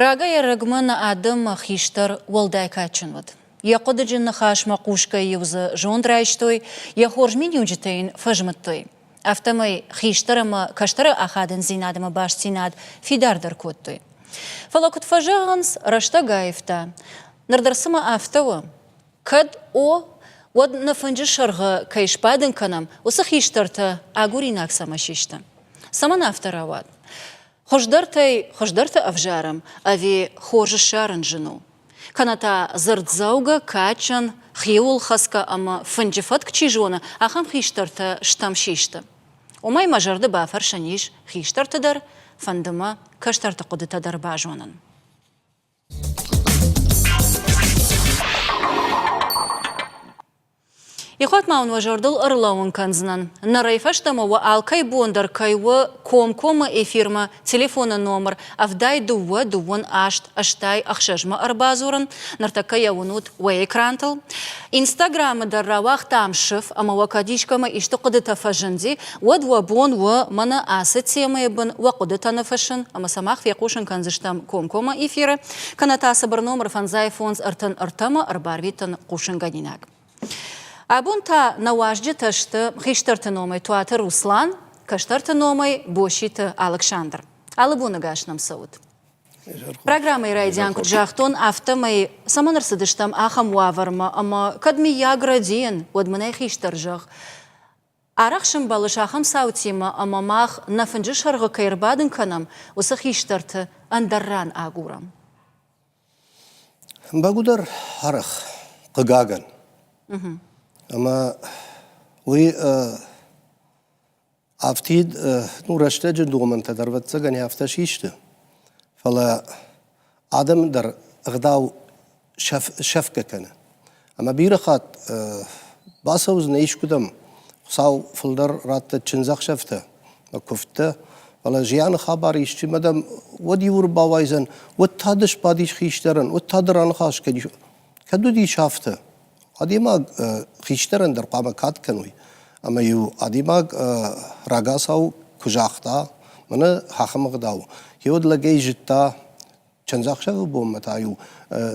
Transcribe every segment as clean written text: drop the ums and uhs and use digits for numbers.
Рагӕй-ӕрӕгмӕ нӕ адӕммӕ хистӕр уӕлдай кадджын уыд. Йӕ хъуыдыджын ныхасмӕ хъусгӕ-иу дзы зонд райстой, йӕ хорз миниуджытӕ йын фӕзмыдтой. Афтӕмӕй хистӕр ӕмӕ кӕстӕры ахадындзинад ӕмӕ бастдзинад фидардӕр кодтой. Фӕлӕ куыд фӕзӕгъынц, рӕстӕг аивта. Ныр дӕр цымӕ афтӕ у? Кӕд о, уӕд нӕ фынджы сӕргъы кӕй сбадын кӕнӕм, уыцы хистӕртӕ агуринаг цӕмӕ систы? Цӕмӕн афтӕ рауад? Хуыздӕртӕй хуыздӕртӕ ӕвзарӕм ӕви хорз ссарын зын у? Кӕнӕ та дзырддзӕугӕ, кадджын, хиуылхӕцгӕ ӕмӕ фынджы фӕтк чи зоны, ахӕм хистӕртӕ стӕм систы. Уымӕй мӕ зӕрды бафӕрсӕн ис хистӕрты дӕр, фӕнды мӕ кӕстӕрты хъуыдытӕ дӕр базонын. Ихуат ма уын уӕ зӕрдыл ӕрлӕууын кӕндзынӕн, нырӕй фӕстӕмӕ уӕ алкӕй бон дӕр кӕй у комкоммӕ эфирмӕ телефоны номыр 72 28 86-мӕ ӕрбадзурын. Ныртӕккӕ йӕ уынут уӕ экрантыл. Инстаграмы дӕр рауагътам сыф ӕмӕ уӕ кӕд искӕмӕ исты хъуыдытӕ фӕзынди, уӕд уӕ бон у мӕнӕ ацы темӕйы бын уӕ хъуыдытӕ ныфыссын ӕмӕ сӕ мах фехъусын кӕндзыстӕм комкоммӕ эфиры, кӕнӕ та цыбыр номыр 55 33-мӕ ӕрбарвитын хъусынгӕнинаг. Абон та нӕ уазджытӕ сты хистӕрты номӕй Туаты Руслан, кӕстӕрты номӕй Боситы Алыксандр. Алы боны гас нӕм цӕут. Программӕйы райдиан куыд загътон, афтӕмӕй цӕмӕн ӕрцыдыстӕм ахӕм уавӕрмӕ ӕмӕ кӕд мыййаг рӕдийын, уӕд мын ӕй хистӕр зӕгъ. Арӕх сӕмбӕлыс ахӕм цаутимӕ ӕмӕ мах нӕ фынджы сӕргъы кӕй ӕрбадын кӕнӕм, уыцы хистӕрты ӕндӕр ран агурӕм. Бӕгуыдӕр арӕх, хъыгагӕн. Ӕмӕ уый Афтид ну, рӕстӕджы домӕнтӕ дӕр, ӕвӕццӕгӕн, афтӕ систы. Фӕлӕ адӕм дӕр ӕгъдау сӕфгӕ кӕны. Ӕмӕ бирӕ хатт бацӕудзынӕ искуыдӕм, Хуыцау фылдӕр раттӕд чындзӕхсӕвтӕ мӕ куывдтӕ, фӕлӕ зианы хабар исчи мӕ дӕм уӕд иу ӕрбауайдзӕн, уӕд та ды сбадис хистӕрӕн, уӕд та ды раныхас кӕнис. Кӕд уыдис афтӕ? Адӕймаг хистӕрӕн дӕр хъуамӕ кад кӕной. Ӕмӕ-иу адӕймаг рагацау куы загъта, мӕнӕ ахӕм ӕгъдау, гъеуӕд лӕгӕй зыдта, чындзӕхсӕвы бонмӕ та-иу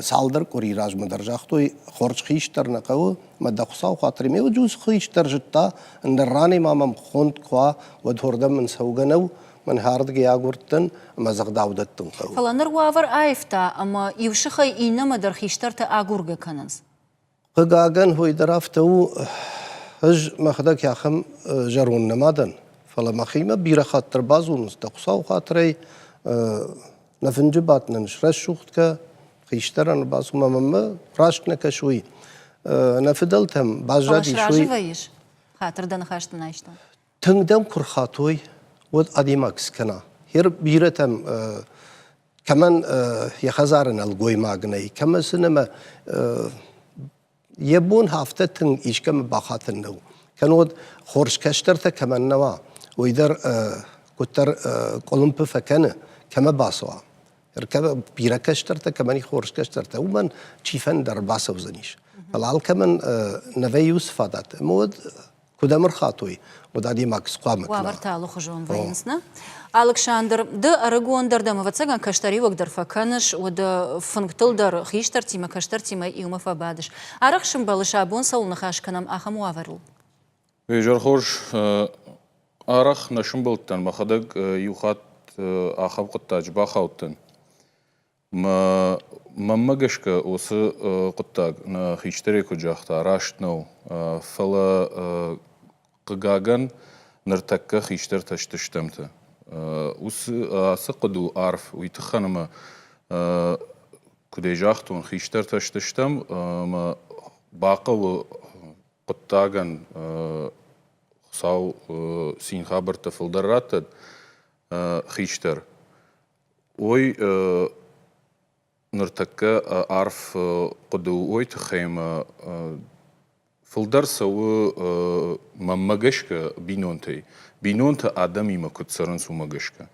цалдӕр къуыри размӕ дӕр загътой, хорз хистӕр нӕ хъӕуы, мӕ дӕ Хуыцау хатыр, ме уыцы хистӕр зыдта, ӕндӕр ранӕй ма мӕм хонд куы уа, уӕд уырдӕм мын цӕугӕ нӕу, мӕн ардыгӕй агуырдтӕн ӕмӕ дзы ӕгъдау дӕттын хъӕуы. Фӕлӕ ныр уавӕр аивта ӕмӕ иу сыхӕй иннӕмӕ дӕр хистӕртӕ агургӕ кӕнынц. Хъыгагӕн, уый дӕр афтӕ у, ӕз мӕхӕдӕг ахӕм зӕронд нӕма дӕн, фӕлӕ мӕхимӕ бирӕ хатт ӕрбадзурынц, дӕ Хуыцауы хатырӕй нӕ фынджы бадт нын срӕсугъд кӕ, хистӕрӕн ӕрбацу ӕмӕ мӕнмӕ раст нӕ кӕсы уый. Нӕ фыдӕлтӕм баззадис уый. Сразы вӕййыс? Хатыр дӕ ныхӕсты нӕ айстон. Тынг дӕм куы рхатой, уӕд адӕймаг скӕна. Хер бирӕтӕм кӕмӕн йӕ хӕдзары нӕлгоймаг нӕй, кӕмӕн сын ӕмӕ йӕ бон афтӕ тынг искӕмӕ бахатын нӕу. Кӕннод хорз кӕстӕртӕ кӕмӕн нӕ уа, уый дӕр куыддӕр къуылымпы фӕкӕны, кӕмӕ бацӕуа. Бирӕ кӕстӕртӕ кӕмӕн и хорз кӕстӕртӕ, уымӕн чи фӕндӕр бацӕудзӕнис. Фӕлӕ алкӕмӕн нӕ вӕййы уыцы фадат. Ӕмӕ уӕд куыд ӕмырхатой, уӕд адӕймаг хъуамӕ кӕна. Уавӕртӕ алыхуызон вӕййынц, нӕ? Алыксандр, ды ӕрыгондӕр дӕ, ӕвӕццӕгӕн, кӕстӕриуӕг дӕр фӕкӕныс, уӕд фынгтыл дӕр хистӕртимӕ, кӕстӕртимӕ иумӕ фӕбадыс. Арӕх сӕмбӕлыс, абон цӕуыл ныхас кӕнӕм, ахӕм уавӕрыл? Изӕр хорз. Арӕх нӕ сӕмбӕлдтӕн, мӕхӕдӕг иу хатт ахӕм хъуыддаджы бахаудтӕн. Мӕнмӕ гӕсгӕ, уыцы хъуыддаг нӕ хистӕрӕй куыд загъта, раст нӕу. Фӕлӕ, хъыгагӕн, ныртӕккӕ хистӕртӕ сты стӕмтӕ. Уыцы ацы хъуыды у арф, уый тыххӕн ӕмӕ, куыд ӕй загътон, хистӕртӕ сты стӕм ӕмӕ бахъӕуы хъуыддагӕн Хуыцау цин хабӕрттӕ фылдӕр раттӕд хистӕр. Уой ныртӕккӕ арф хъуыды у уой тыххӕй ӕмӕ фылдӕр цӕуы мӕнмӕ гӕсгӕ бинонтӕй. Бинонтӕ адӕмимӕ куыд цӕрынц, уымӕ гӕсгӕ.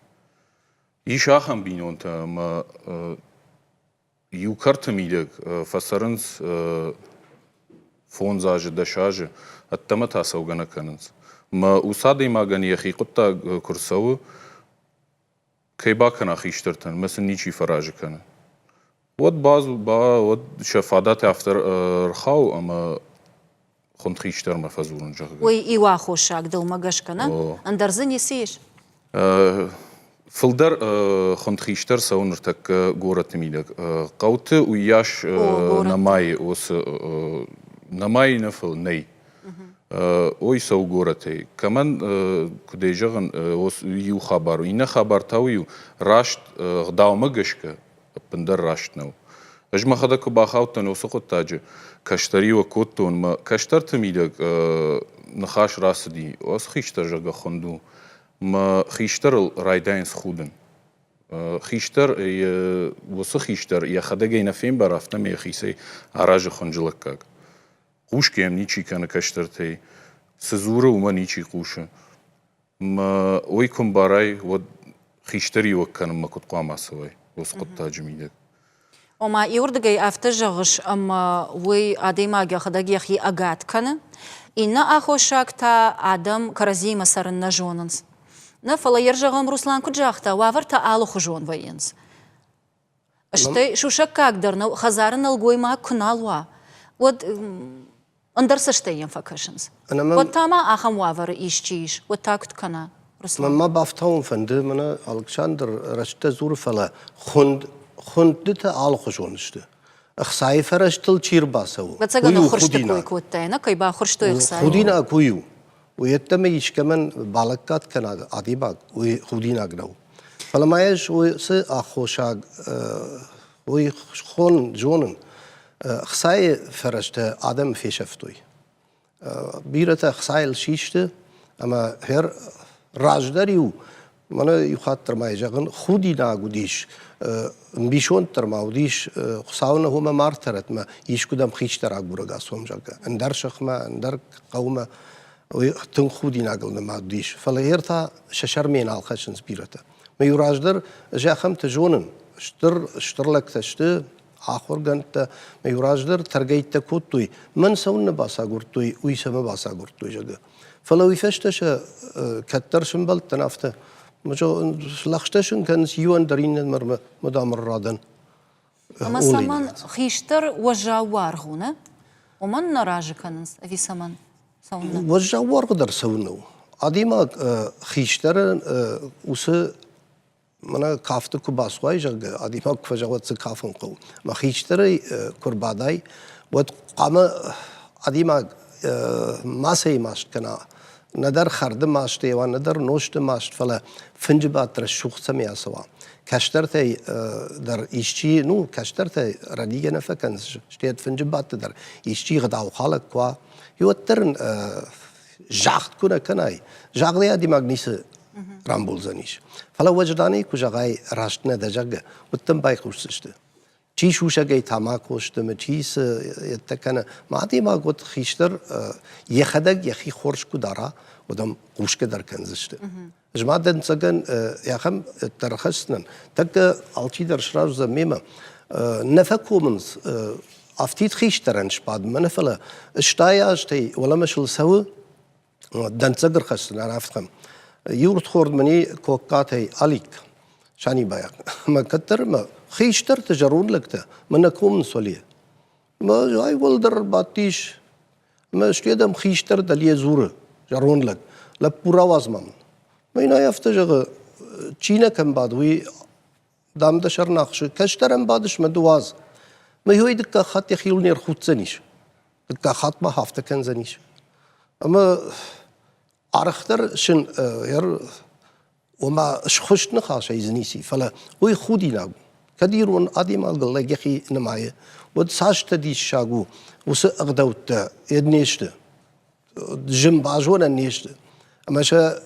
Ис ахӕм бинонтӕ ӕмӕ иу кӕрты мидӕг фӕцӕрынц фондз азы, дӕс азы, ӕддӕмӕ та цӕугӕ нӕ кӕнынц. Мӕ уыцы адӕймагӕн йӕхи хъуыддаг куы рцӕуы, Кӕй бакӕна хистӕртӕн, мӕ сын ничи фӕразы кӕны. Уӕд бадзу, ба, уӕд сӕ фадат афтӕ рхауы ӕмӕ хуынд хистӕрмӕ фӕдзурын, зӕгъгӕ. Уый иу аххосаг дӕумӕ гӕсгӕ, нӕ? Ӕндӕр дзы ницы ис? Фылдӕр хуынд хистӕр цӕуы ныртӕккӕ горӕты мидӕг. Хъӕуты уыйас нӕмайы уыцы нӕмайы нӕ, фӕлӕ нӕй. Ой, цӕуы горӕтӕй. Кӕмӕн, куыдӕй зӕгъын, иу хабар у. Иннӕ хабар та уый у, раст ӕгъдаумӕ гӕсгӕ ӕппындӕр раст нӕу. Ӕз мӕхӕдӕг куы бахаудтӕн уыцы хъуыддаджы, кӕстӕриуӕг кодтон, мӕ кӕстӕрты мидӕг ныхас рацыди, ацы хистӕр, зӕгъгӕ, хуынд у. Мӕ хистӕрыл райдайынц худын. Хистӕр, уыцы хистӕр йӕхӕдӕг ӕй нӕ фембары, афтӕмӕй йӕхицӕй аразы хуынджылӕггаг. Хъусгӕ йӕм ничи кӕны кӕстӕртӕй, цы дзуры, уымӕ ничи хъусы. Мӕ уый куы мбарай, уӕд хистӕриуӕг кӕнынмӕ куыд хъуамӕ ацӕуай уыцы хъуыддаджы мидӕг? Ома, иуырдыгӕй афтӕ зӕгъыс, ӕмӕ уый адӕймаг йӕхӕдӕг йӕхи ӕгад кӕны, иннӕ аххосаг та адӕм кӕрӕдзиимӕ цӕрын нӕ зонынц. Нӕ, фӕлӕ йӕ зӕгъӕм, Руслан куыд загъта, уавӕртӕ алыхуызон вӕййынц. Стӕй сусӕггаг дӕр нӕу, хӕдзары нӕлгоймаг куы нал уа, уӕд ӕндӕр цӕстӕй йӕм фӕкӕсынц. Уӕд та ма ахӕм уавӕры исчи ис, уӕд та куыд кӕна, Руслан? Мӕнмӕ бафтауын фӕнды, мӕнӕ Алыксандр рӕстӕ дзуры, фӕлӕ хуынд, хуындтытӕ алыхуызон сты. Ӕхцайы фӕрӕзтыл чи рбацӕуы, Ӕвӕццӕгӕн, уый у ӕххуырсты кой худинаг. кодтай, нӕ кӕй баххуырстой ӕхцайы? Худинаг уый у. Уый искӕмӕн балӕггад кӕна адӕймаг, уый худинаг нӕу. Фӕлӕ ма ӕз уыцы аххосаг уый хонын, зонын, ӕхцайы фӕрӕзтӕ адӕм фесӕфтой. Бирӕтӕ ӕхцайыл систы ӕмӕ хӕр раздӕр-иу мӕнӕ иу хатт дӕр ма зӕгъын, худинаг уыдис, ӕмбисонд дӕр ма уыдис, Хуыцауы ныхомӕ ма ртӕрӕтмӕ искуыдӕм хистӕр агурӕг ацом, зӕгъгӕ, ӕндӕр сыхмӕ, ӕндӕр хъӕумӕ. Уый тынг худинагыл нымад уыдис. Фӕлӕ гъер та сӕ сӕрмӕ нал хӕссынц бирӕтӕ. Мӕ иу раздӕр ӕз ахӕмты зонын, стыр, стыр лӕгтӕ сты, ахуыргӕндтӕ, мӕ иу раздӕр тӕргӕйттӕ кодтой, мӕн цӕуыннӕ бацагуырдтой, уый цӕмӕ бацагуырдтой, зӕгъгӕ. Фӕлӕ уый фӕстӕ сӕ кӕддӕр сымбӕлдтӕн афтӕ, лӕгъстӕ сын кӕнынц иуӕн дӕр иннӕмӕ мадам радӕн. Ӕмӕ цӕмӕн хистӕр уӕззау уаргъ у, нӕ? Уымӕн нӕ разы кӕнынц ӕви цӕмӕн? Цӕуыннӕ? Уӕззау уаргъ дӕр цӕуыннӕ у. Адӕймаг хистӕры уыцы мӕнӕ кафты куы бацуай, зӕгъгӕ, адӕймаг куы фӕзӕгъы, уӕд цы кафын хъӕуы. Мӕ хистӕрӕй куы рбадай, уӕд хъуамӕ адӕймаг мацӕй маст кӕна, нӕдӕр хӕрды маст уа, нӕдӕр нозты маст, фӕлӕ фынджы бадт рӕсугъд цӕмӕй ацӕуа. Кӕстӕртӕй дӕр исчи, ну, кӕстӕртӕй рӕдийгӕ нӕ фӕкӕнынц, стӕй фынджы бадты дӕр исчи гъдаухалӕг куы уа, уӕддӕр ын загъд куы нӕ кӕнай, загъдӕй адӕймаг ницы рамбулдзӕнис. Фӕлӕ уӕзданӕй куы зӕгъай, раст нӕ дӕ, зӕгъгӕ, уӕд дӕм байхъусдзысты. Чи сусӕгӕй тамако сдымы, чи цы йедтӕ кӕны. Ма адӕймаг уӕд хистӕр йӕхӕдӕг йӕхи хорз куы дара, уӕд ӕм хъусгӕ дӕр кӕндзысты. Ӕз ма дӕнцӕгӕн ахӕм дӕр хӕсдзынӕн. Тӕккӕ алчидӕр сразы уыдзӕн мемӕ. Нӕ фӕкомынц афтид хистӕрӕн сбадынмӕ, нӕ фӕлӕ стай азтӕй уӕлӕмӕ сыл цӕуы, дӕнцӕг ӕрхӕсдзынӕн афтӕ. Иу ртхорд мын и Коккатӕй Алик, Санибайаг. Ӕмӕ кӕддӕр мӕ хистӕрты зӕронд лӕгтӕ мӕ нӕ комынц уӕле. Мӕ ай уӕлдӕр ӕрбадтис, ӕмӕ стӕй хистӕр дӕле дзуры, зӕронд лӕг, лӕппу рауадз ма мын. Мӕ йын ай афтӕ зӕгъы, чи нӕ кӕм бады, уый дам дӕ сӕр нӕхсы, кӕстӕрӕн бадыс мӕ ды уадз. Мӕ йой дыккаг хатт йӕхиуыл не рхуддзӕнис. Дыккаг хатт ма афтӕ кӕндзӕнис. Ӕмӕ арӕхдӕр сын ома схуыст ныхасӕй дзы ницы, фӕлӕ уый худинаг у. Кӕд ирон адӕймагыл лӕг йӕхи нымайы, уӕд цастӕ диссаг у, уыцы ӕгъдӕуттӕ йед не сты. Зын базонӕн не сты. Ӕмӕ сӕ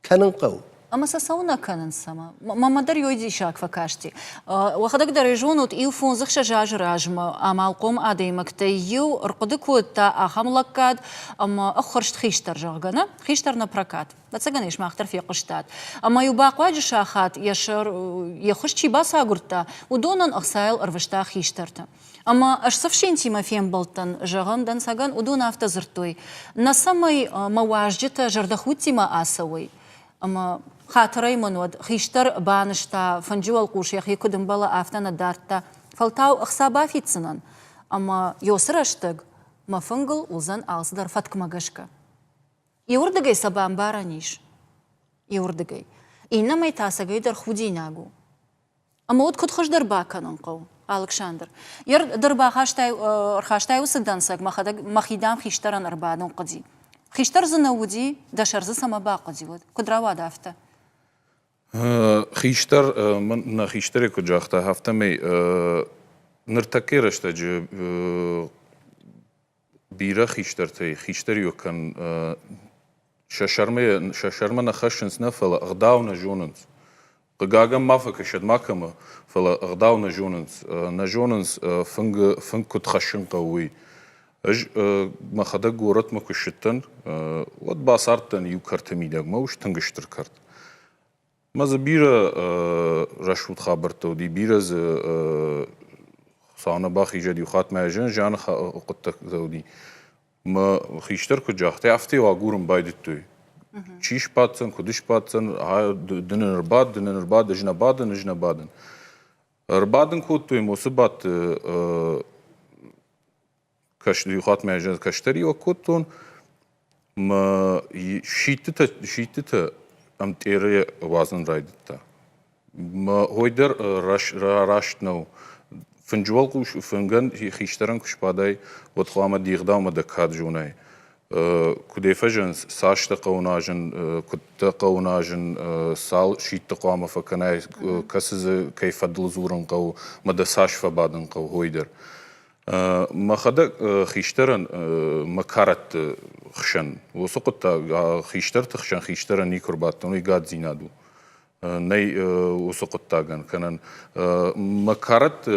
кӕнын хъӕуы. Ӕмӕ сӕ цӕуылнӕ кӕнынц цӕмӕ? Мӕнмӕ дӕр ёй диссаг фӕкасти. Уӕхӕдӕг дӕр ӕй зонут, иу фондзыхсӕз азы размӕ амалхъом адӕймӕгтӕй иу ӕрхъуыды кодта ахӕм лӕггад ӕмӕ ӕххуырст хистӕр, зӕгъгӕ, нӕ? Хистӕр на прокат. Ӕвӕццӕгӕн ӕй сымах дӕр фехъуыстат. Ӕмӕ-иу бахъуаджы сахат йӕ сӕр йе ххуыс чи бацагуырдта, уыдонӕн ӕхцайыл ӕрвыста хистӕрты. Ӕмӕ ӕз цы фсинтимӕ фембӕлдтӕн, зӕгъӕм, дӕнцӕгӕн, уыдон афтӕ дзырдтой, нӕ цӕмӕй мӕ уазджытӕ зӕрдӕхудтимӕ ацӕуой ӕмӕ Хатырӕй мын уӕд хистӕр банызта, фынджы уӕлхъус йӕхи куыд ӕмбӕлы, афтӕ нӕ дардта. Фӕлтау ӕхца бафиддзынӕн, ӕмӕ ёцы рӕстӕг мӕ фынгыл уыдзӕн алцыдӕр фӕткмӕ гӕсгӕ. Иуырдыгӕй сӕ бамбарӕн ис, иуырдыгӕй. Иннӕмӕй та ӕцӕгӕйдӕр худинаг у. Ӕмӕ уӕд куыд хуыздӕр бакӕнын хъӕуы, Алыксандр? Йе дӕр бахастай, ӕрхастай уыцы дӕнцӕг, мӕхӕдӕг мӕхи дам хистӕрӕн ӕрбадын хъуыди. Хистӕр дзы нӕ уыди, дӕ сӕр дзы цӕмӕ бахъуыди, уӕд куыд рауад афтӕ? Хистӕр, нӕ хистӕрӕй куыд загъта, афтӕмӕй ныртӕккӕйы рӕстӕджы бирӕ хистӕртӕй хистӕриуӕг кӕн сӕ сӕрмӕ, сӕ сӕрмӕ нӕ хӕссынц нӕ, фӕлӕ ӕгъдау нӕ зонынц. Хъыгагӕн ма фӕкӕсӕд макӕмӕ, фӕлӕ ӕгъдау нӕ зонынц. Нӕ зонынц, фынг, фынг куыд хӕссын хъӕуы, уый. Ӕз мӕхӕдӕг горӕтмӕ куы ссыдтӕн, уӕд бацардтӕн иу кӕрты мидӕг, мӕ ус тынг стыр кӕрт. Мӕ дзы бирӕ рӕсугъд хабӕрттӕ уыди, бирӕ дзы Хуыцау нӕ бахизӕд, иу хатт мӕ зын зианы хъуыддӕгтӕ уыди. Мӕ хистӕр куыд загъта, афтӕ-иу агурын байдыдтой. Чи сбаддзӕн, куыд сбаддзӕн, ды нын ӕрбад, ды нын ӕрбад, ӕз нӕ бадын, ӕз нӕ бадын. Ӕрбадын кодтой уыцы бадты иу хатт мӕ кӕстӕриуӕг кодтон, мӕ сидтытӕ, сидтытӕ ӕмтъеры уадзын райдыдта. Мӕ хой дӕр раст нӕу. Фынджы уӕлхъус фынгӕн хистӕрӕн куы сбадай, уӕд хъуамӕ де гъдаумӕ дӕ кад зонай. Куыдӕй фӕзӕгъынц, цас дӕ хъӕуы нуазын, куыд дӕ хъӕуы нуазын, цал сидты хъуамӕ фӕкӕнай, кӕцы дзы кӕй фӕдыл дзурын хъӕуы, мӕ дӕ цас фӕбадын хъӕуы, уый дӕр. Мӕхӕдӕг хистӕрӕн мӕ кӕрӕтты хсӕн, уыцы хъуыддаг хистӕрты хсӕн хистӕрӕн никуы ӕрбадтӕн, уый гӕддзинад у. Нӕй уыцы хъуыддагӕн кӕнӕн. Мӕ кӕрӕтты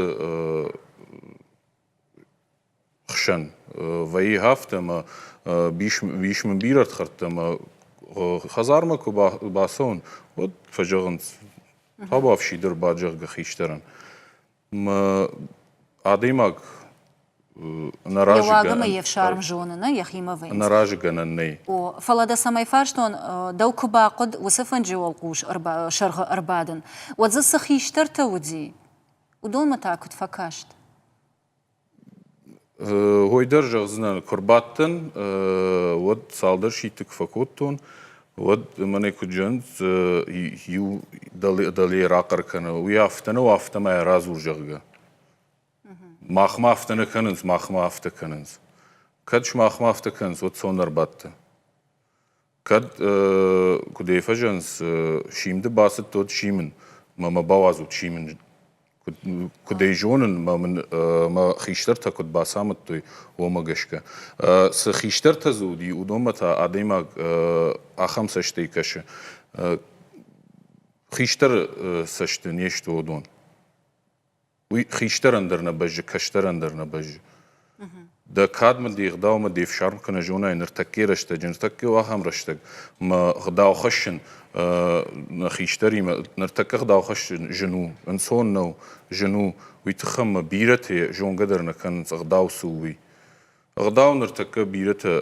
хсӕн вӕййы афтӕ ӕмӕ ис мын бирӕ ӕрдхӕрдтӕ ӕмӕ хӕдзармӕ куы бацӕуын, уӕд фӕзӕгъынц, табуафси дӕр бад, зӕгъгӕ, хистӕрӕн. Адӕймаг Йӕ йе фсарм зоны, нӕ йӕхимӕ вӕййынц. Ӕнӕразыгӕнӕн нӕй. О, фӕлӕ дӕ цӕмӕй фарстон, дӕу куы бахъуыд уыцы фынджы уӕлхъус сӕргъы ӕрбадын, уӕд дзы цы хистӕртӕ уыди, уыдонмӕ та куыд фӕкаст? Уый дӕр зӕгъдзынӕн, куы рбадтӕн, уӕд цалдӕр сидты куы фӕкодтон, уӕд мӕнӕ куыд зӕгъынц, иу дӕле рахъӕр кӕны, уый афтӕ нӕу, афтӕ ма йӕ радзур, зӕгъгӕ. Махмӕ афтӕ нӕ кӕнынц, махмӕ афтӕ кӕнынц. Кӕд сымахмӕ афтӕ кӕнынц, уӕд цон ӕрбадтӕ. Кӕд куыдӕй фӕзӕгъынц, симды бацыдтӕ, уӕд симын, мӕ мӕ бауадзут симын. Куыд ӕй зонын, мӕ мын мӕ хистӕртӕ куыд бацамыдтой, уымӕ гӕсгӕ. Цы хистӕртӕ дзы уыди, уыдонмӕ та адӕймаг ахӕм цӕстӕй кӕсы. Хистӕры цӕсты не сты уыдон. Уый хистӕрӕн дӕр нӕ бӕззы, кӕстӕрӕн дӕр нӕ бӕззы. Дӕ кад мын, де гъдаумӕ, де фсарм куы нӕ зонай ныртӕккӕ рӕстӕджы, ныртӕккӕ у ахӕм рӕстӕг, мӕ гъдау хӕссын нӕ хистӕримӕ, ныртӕккӕ гъдау хӕссын зын у, ӕнцон нӕу, зын у. Уый тыххӕй мӕ бирӕтӕ зонгӕ дӕр нӕ кӕнынц, ӕгъдау цы у, уый. Ӕгъдау ныртӕккӕ бирӕтӕ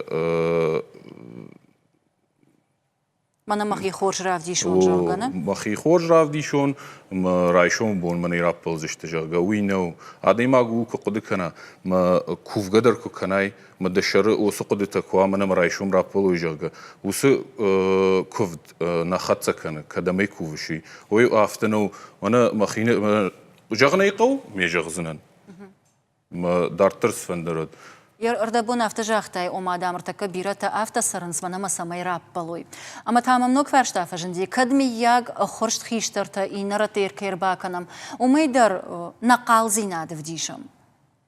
Мӕнӕ мӕхи хорз равдисон, зӕгъгӕ, нӕ? Мӕхи хорз равдисон, мӕ райсомы бон мӕ нӕ раппӕлдзысты, зӕгъгӕ, уый нӕу. Адӕймаг ууыл куы хъуыды кӕна, мӕ кувгӕ дӕр куы кӕнай, мӕ дӕ сӕры уыцы хъуыдытӕ куы уа, мӕнӕ мӕ райсом раппӕлой, зӕгъгӕ, уыцы куывд нӕ хӕццӕ кӕны, кӕдӕм ӕй кувыс, уый. Ой, афтӕ нӕу, мӕнӕ мӕхи, зӕгъын ӕй хъӕуы, ме зӕгъдзынӕн. Мӕ дарддӕр цыфӕнды уӕд. Ӕрдӕбон афтӕ загътай, ома, дам, ӕртӕккӕ бирӕтӕ афтӕ цӕрынц, мӕнӕ мӕ цӕмӕй раппӕлой. Ӕмӕ та мӕм ног фарста фӕзынди, кӕд, мыййаг, ӕххуырст хистӕртӕ иннӕ рӕтты кӕй ӕрбакӕнӕм, уымӕй дӕр нӕ хъалдзинад ӕвдисӕм.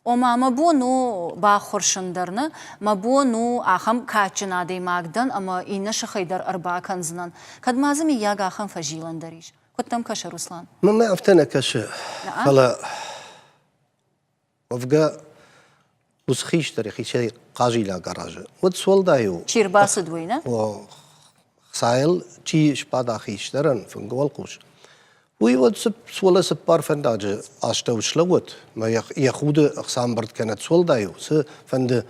Ома, мӕ бон у баххуырсын дӕр нӕ, мӕ бон у ахӕм кадджын адӕймаг дӕн ӕмӕ иннӕ сыхӕй дӕр ӕрбакӕндзынӕн. Кӕд ма дзы, мыййаг, ахӕм фӕзилӕн дӕр ис? Куыд дӕм кӕсы, Руслан? Мӕнмӕ афтӕ нӕ кӕсы, фӕлӕ Уӕвгӕ, уыцы хистӕр йӕхицӕй хъазинаг аразы. Уӕд суӕлдай у. Чи рбацыд, уый, нӕ? Хцайыл чи сбада хистӕрӕн фынгы уӕлхъус, уый уӕд суӕлӕ цыппар фӕндаджы астӕу слӕууӕд, мӕ йӕ худы ӕхца ӕмбырд кӕнӕд суӕлдай у. Цы фӕнды,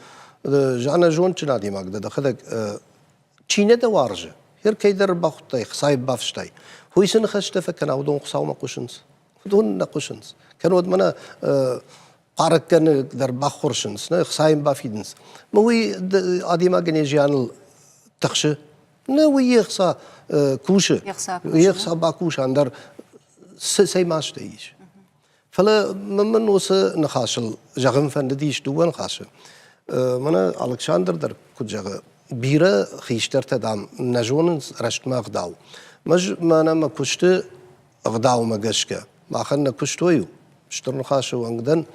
Жанна зондджын адӕймаг дӕ, дӕхӕдӕг чи нӕ дӕ уарзы, Хер кӕйдӕр бахуыдтай, хцайы бафстай. Уый цы ныхӕстӕ фӕкӕна, уыдон Хуыцаумӕ хъуысынц. Уыдон нӕ хъуысынц. Кӕннод мӕнӕ хъарӕггӕнӕг дӕр баххуырсынц, нӕ хца йын бафидынц. Мӕ уый адӕймагӕн йӕ зианыл тыхсы. Нӕ, уый йе хца кусы. Йе хца бакуса, ӕндӕр цӕй мастӕй ис. Фӕлӕ мӕн уыцы ныхасыл зӕгъын фӕндыдис дыууӕ ныхасы. Мӕнӕ Алыксандр дӕр куыд зӕгъы, бирӕ хистӕртӕ, дам, нӕ зонынц рӕстмӕ ӕгъдау. Мӕнӕ мӕ куысты ӕгъдаумӕ гӕсгӕ махӕн нӕ куыстой стыр ныхасы уӕнг дӕн,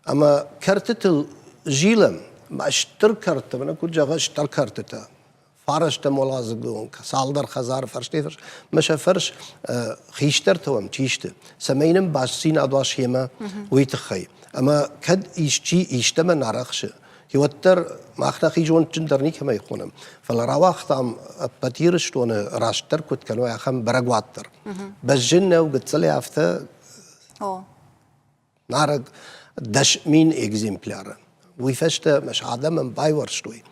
ӕмӕ кӕртытыл зилӕм, стыр кӕртытӕ, мӕнӕ куыд зӕгъы, стыр кӕртытӕ, фарӕстӕм уӕладзыгы онг цалдӕр хӕдзары фӕрстӕй фӕрс, мӕ сӕ фӕрс хистӕртӕ уӕм чи сты, цӕмӕй нын бастдзинад уа семӕ, уый тыххӕй. Ӕмӕ кӕд исчи истӕмӕн арӕхсы, уӕддӕр мах нӕхи зондджын дӕр никӕмӕй хонӕм, фӕлӕ рауагътам ӕппӕт Ирыстоны растдӕр куыд кӕной, ахӕм бӕрӕгуат дӕр. Бӕзджын нӕу гыццылӕй афтӕ нарӕг 10 000 экземпляры. Уый фӕстӕ мӕ адӕмӕн байуӕрстой.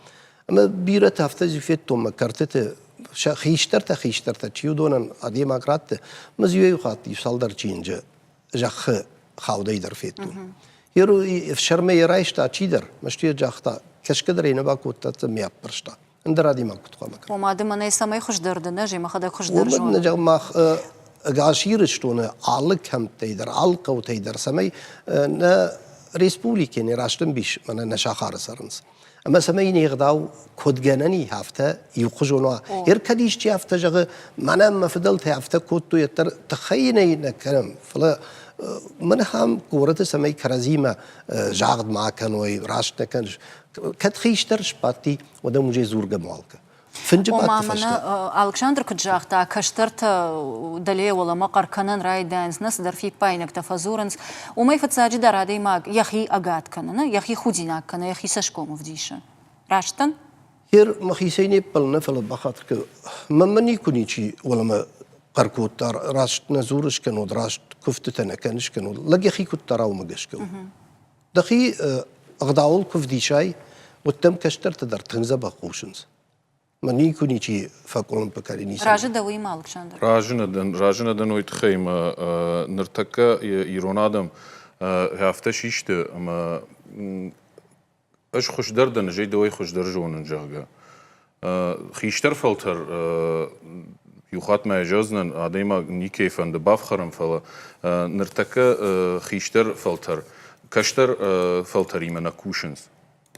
Ӕмӕ бирӕтӕ афтӕ федтон мӕ кӕртыты сӕ хистӕртӕ-хистӕртӕ чи уыдонӕн адӕймаг радты, мӕ дзы иу хатт иу цалдӕр чиныджы зӕххы хаудӕй дӕр федтон. Ӕфсӕрмӕ йӕ райста чидӕр, мӕстыйӕ загъта, кӕсгӕ дӕр ӕй нӕ бакодта, ме аппӕрста. Ӕндӕр адӕймаг куыд хъуамӕ кӕна? Ома ды мӕнӕй цӕмӕй хуыздӕр дӕн, ӕз мӕхӕдӕг хуыздӕр зонын. Уымӕн мах ӕгас Ирыстоны алы кӕмттӕй дӕр, алы хъӕутӕй дӕр, цӕмӕй нӕ республикӕйы не рӕстӕмбис мӕнӕ нӕ сахары цӕрынц. Ӕмӕ цӕмӕй не гъдау куыд гӕнӕн и, афтӕ иухуызон уа. Ер кӕд исчи афтӕ зӕгъы, мӕнӕ мӕ фыдӕлтӕ афтӕ кодтой, уӕддӕр тыххӕй йын ӕй нӕ кӕнӕм, фӕлӕ мӕнӕ ахӕм горӕты цӕмӕй кӕрӕдзимӕ загъд ма кӕной, раст нӕ кӕныс. Кӕд хистӕр сбадти, уӕд ӕм уже дзургӕ муалкӕ. Фынджы Ома мӕнӕ Алыксандр куыд загъта, кӕстӕртӕ дӕлейӕ уӕлӕмӕ хъӕр кӕнын райдайынц, нӕ цыдӕр фиппаинӕгтӕ фӕдзурынц. Уымӕй фыццаджыдӕр адӕймаг йӕхи ӕгад кӕны, нӕ йӕхи худинаг кӕны, йӕхи цӕсгом ӕвдисы. Раст дӕн? Ер мӕхицӕй не ппӕлын, нӕ фӕлӕ бахатыр кӕн. Мӕнмӕ никуы ничи уӕлӕмӕ хъӕр кодта, раст нӕ дзурыс кӕнод, раст куывдтытӕ нӕ кӕныс кӕнод. Лӕг йӕхи куыд дара, уымӕ гӕсгӕ у. Дӕхи ӕгъдауыл куы вдисай, уӕд дӕм кӕстӕртӕ дӕр тынг дзӕбӕх хъусынц. Мӕ никуы ничи фӕкъуылымпы кӕны ницӕмӕй. Разы дӕ уыимӕ, Алыксандр? Разы нӕ дӕн, разы нӕ дӕн уый тыххӕй ӕмӕ ныртӕккӕ ирон адӕм афтӕ систы, ӕмӕ ӕз хуыздӕр дӕн, ӕз ӕй дӕуӕй хуыздӕр зонын, зӕгъгӕ. Хистӕр фӕлтӕр иу хатт ма зӕгъдзынӕн, адӕймаг никӕй фӕнды бафхӕрын, фӕлӕ ныртӕккӕ хистӕр фӕлтӕр кӕстӕр фӕлтӕримӕ нӕ кусынц.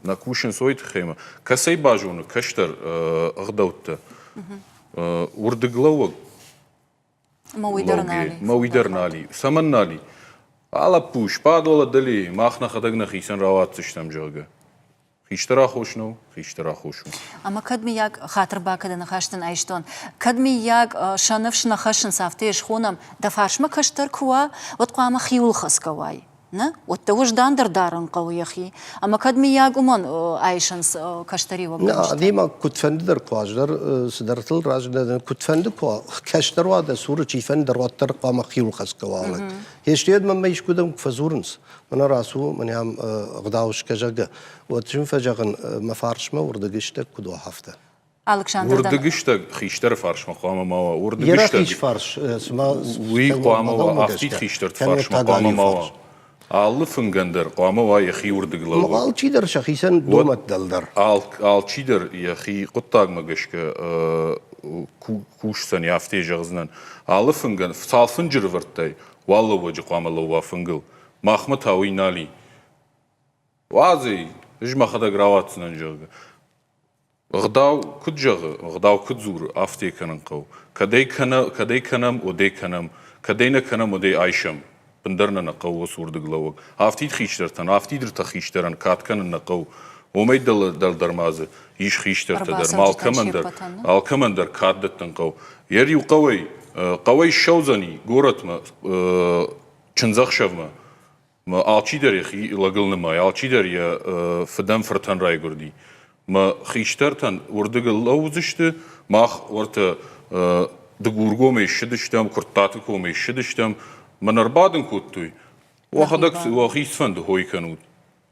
Нӕ кусынц уый тыххӕй ӕмӕ кӕцӕй базоны кӕстӕр ӕгъдӕуттӕ. Уырдыглӕууӕг Мӕ уый дӕр нал и. Мӕ уый дӕр нал и. Цӕмӕн нал и? А лӕппу, сбад уӕлӕ дӕлейы, мах нӕхӕдӕг нӕхицӕн рауадздзыстӕм, зӕгъгӕ. Хистӕр аххос нӕу, хистӕр аххос у. Ӕмӕ кӕд, мыййаг, хатыр бакӕны ныхас дын айстон, кӕд, мыййаг, сӕ ныфс нӕ хӕссынц, афтӕ йӕ схонӕм, дӕ фарсмӕ кӕстӕр куы уа, уӕд хъуамӕ хиуылхӕцгӕ уай. Нӕ, уӕд дӕ уӕздандӕр дарын хъӕуы йӕхи. Ӕмӕ кӕд, мыййаг, уымӕн айсынц кӕстӕриуӕггӕнджытӕ? Адӕймаг куыдфӕнды дӕр куы аздӕр цыдӕртыл разы куыдфӕнды куы кӕстӕр уа дӕ цуры, чифӕнды дӕр, уӕддӕр хъуамӕ хиуылхӕцгӕ уа лӕг. Естед мӕнмӕ искуыдӕм куы фӕдзурынц, мӕнӕ рацу, мӕнӕ ам ӕгъдау скӕ, зӕгъгӕ, уӕд сын фӕзӕгъын, мӕ фарсмӕ уырдыгыстӕг куыд уа, афтӕ. Алыксандр Уырдыгыстӕг хистӕры фарсмӕ хъуамӕ ма уа. Уырдыгыстӕг фарс, цыма уый хъуамӕ уа, афтид хистӕрты фарсмӕ хъуамӕ ма уа. Алы фынгӕн дӕр хъуамӕ уа йӕхи уырдыглӕууӕг. Алчидӕр сӕхицӕн домӕт дӕлдӕр. Алчидӕр йӕхи хъуыддагмӕ гӕсгӕ кусдзӕни, афтӕ зӕгъдзынӕн. Алы фынгӕн, цал фынджы рывӕрдтай, уал лӕууӕджы хъуамӕ лӕууа фынгыл. Махмӕ та уый нал и. Уадз ӕй, ӕз мӕхӕдӕг рауадздзынӕн, зӕгъгӕ. Ӕгъдау куыд зӕгъы, ӕгъдау куыд дзуры, афтӕ кӕнын хъӕуы. Кӕд ӕй кӕнӕ, кӕд ӕй кӕнӕм, уӕд ӕй кӕнӕм. Кӕд ӕй нӕ кӕнӕм, уӕд ӕй айсӕм. Бындӕр нӕ нӕ хъӕуы уыцы уырдыглӕууӕг. Афтид хистӕртӕн, афтид ӕртӕ хистӕрӕн кад кӕнын нӕ хъӕуы. Уымӕй дӕлдӕр ма дзы ис хистӕртӕ дӕр. Алкӕмӕн дӕр, алкӕмӕн дӕр кад дӕттын хъӕуы. Йе иу хъӕуӕй, хъӕуӕй ссӕудзӕни горӕтмӕ чындзӕхсӕвмӕ. Алчидӕр йӕхи лӕгыл нымайы, алчидӕр йӕ фыдӕн фыртӕн райгуырди. Мӕ хистӕртӕн уырдыгыл лӕудзысты, мах уӕртӕ Дыгургомӕй ссыдыстӕм, Куырттаты комӕй ссыдыстӕм. Мӕн ӕрбадын кодтой. Уӕхӕдӕг уӕхи цыфӕнды хой кӕнут.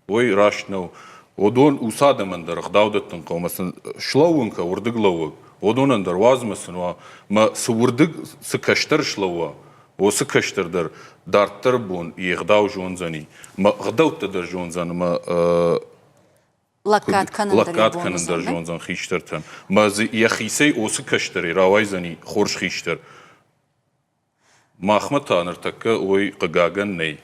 Ой, раст нӕу. Уыдон ус адӕмӕн дӕр ӕгъдау дӕттын хъӕуы ӕмӕ сын слӕууын кӕ, уырдыг лӕууӕг. Уыдонӕн дӕр уадз мӕ сын уа, мӕ цы уырдыг цы кӕстӕр слӕууа, уыцы кӕстӕр дӕр дарддӕры бон йе гъдау зондзӕни, мӕ ӕгъдӕуттӕ дӕр зондзӕн ӕмӕ лӕггад кӕнын лӕггад кӕнын дӕр зондзӕн хистӕртӕн. Мӕ дзы йӕхицӕй уыцы кӕстӕрӕй рауайдзӕни хорз хистӕр. Махмӕ та ныртӕккӕ уый, хъыгагӕн, нӕй.